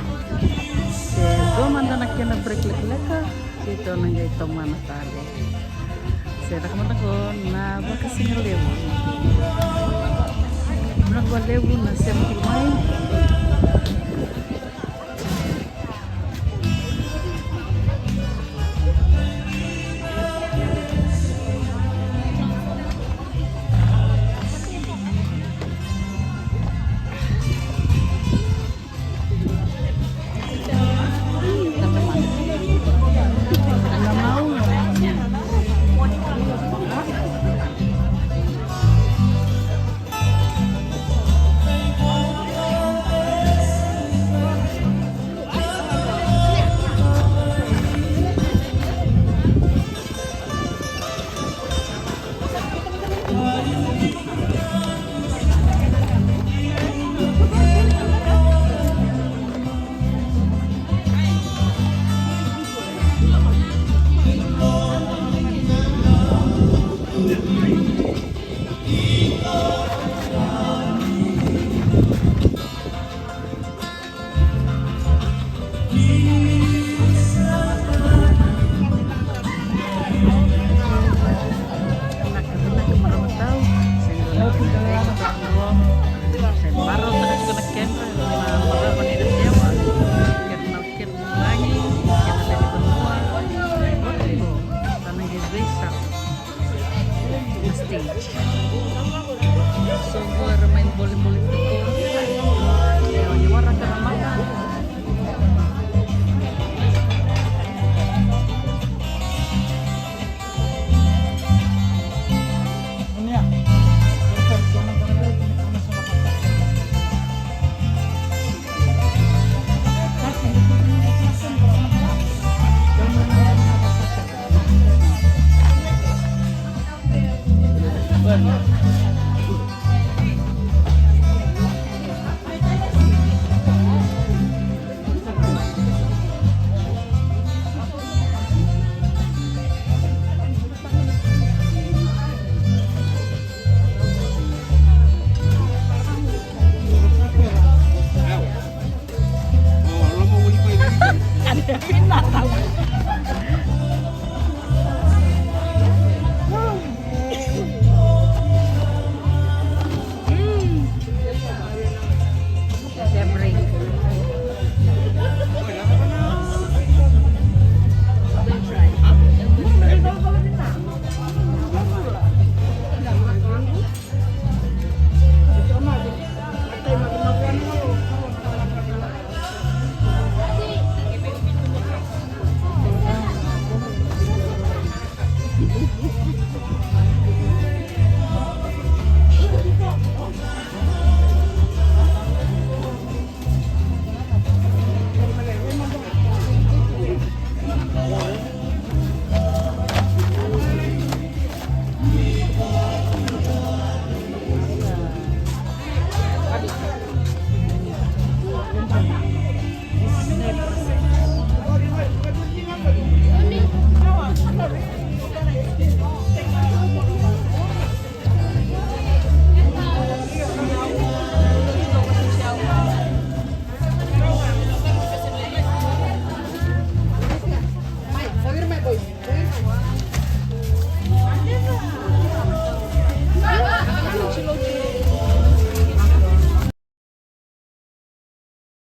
Se dua mada na kena break lekaleka, keitou na qai tomana tale. Se caka mada qo na vakasigalevu. Na vakalevu na sema tiko mai.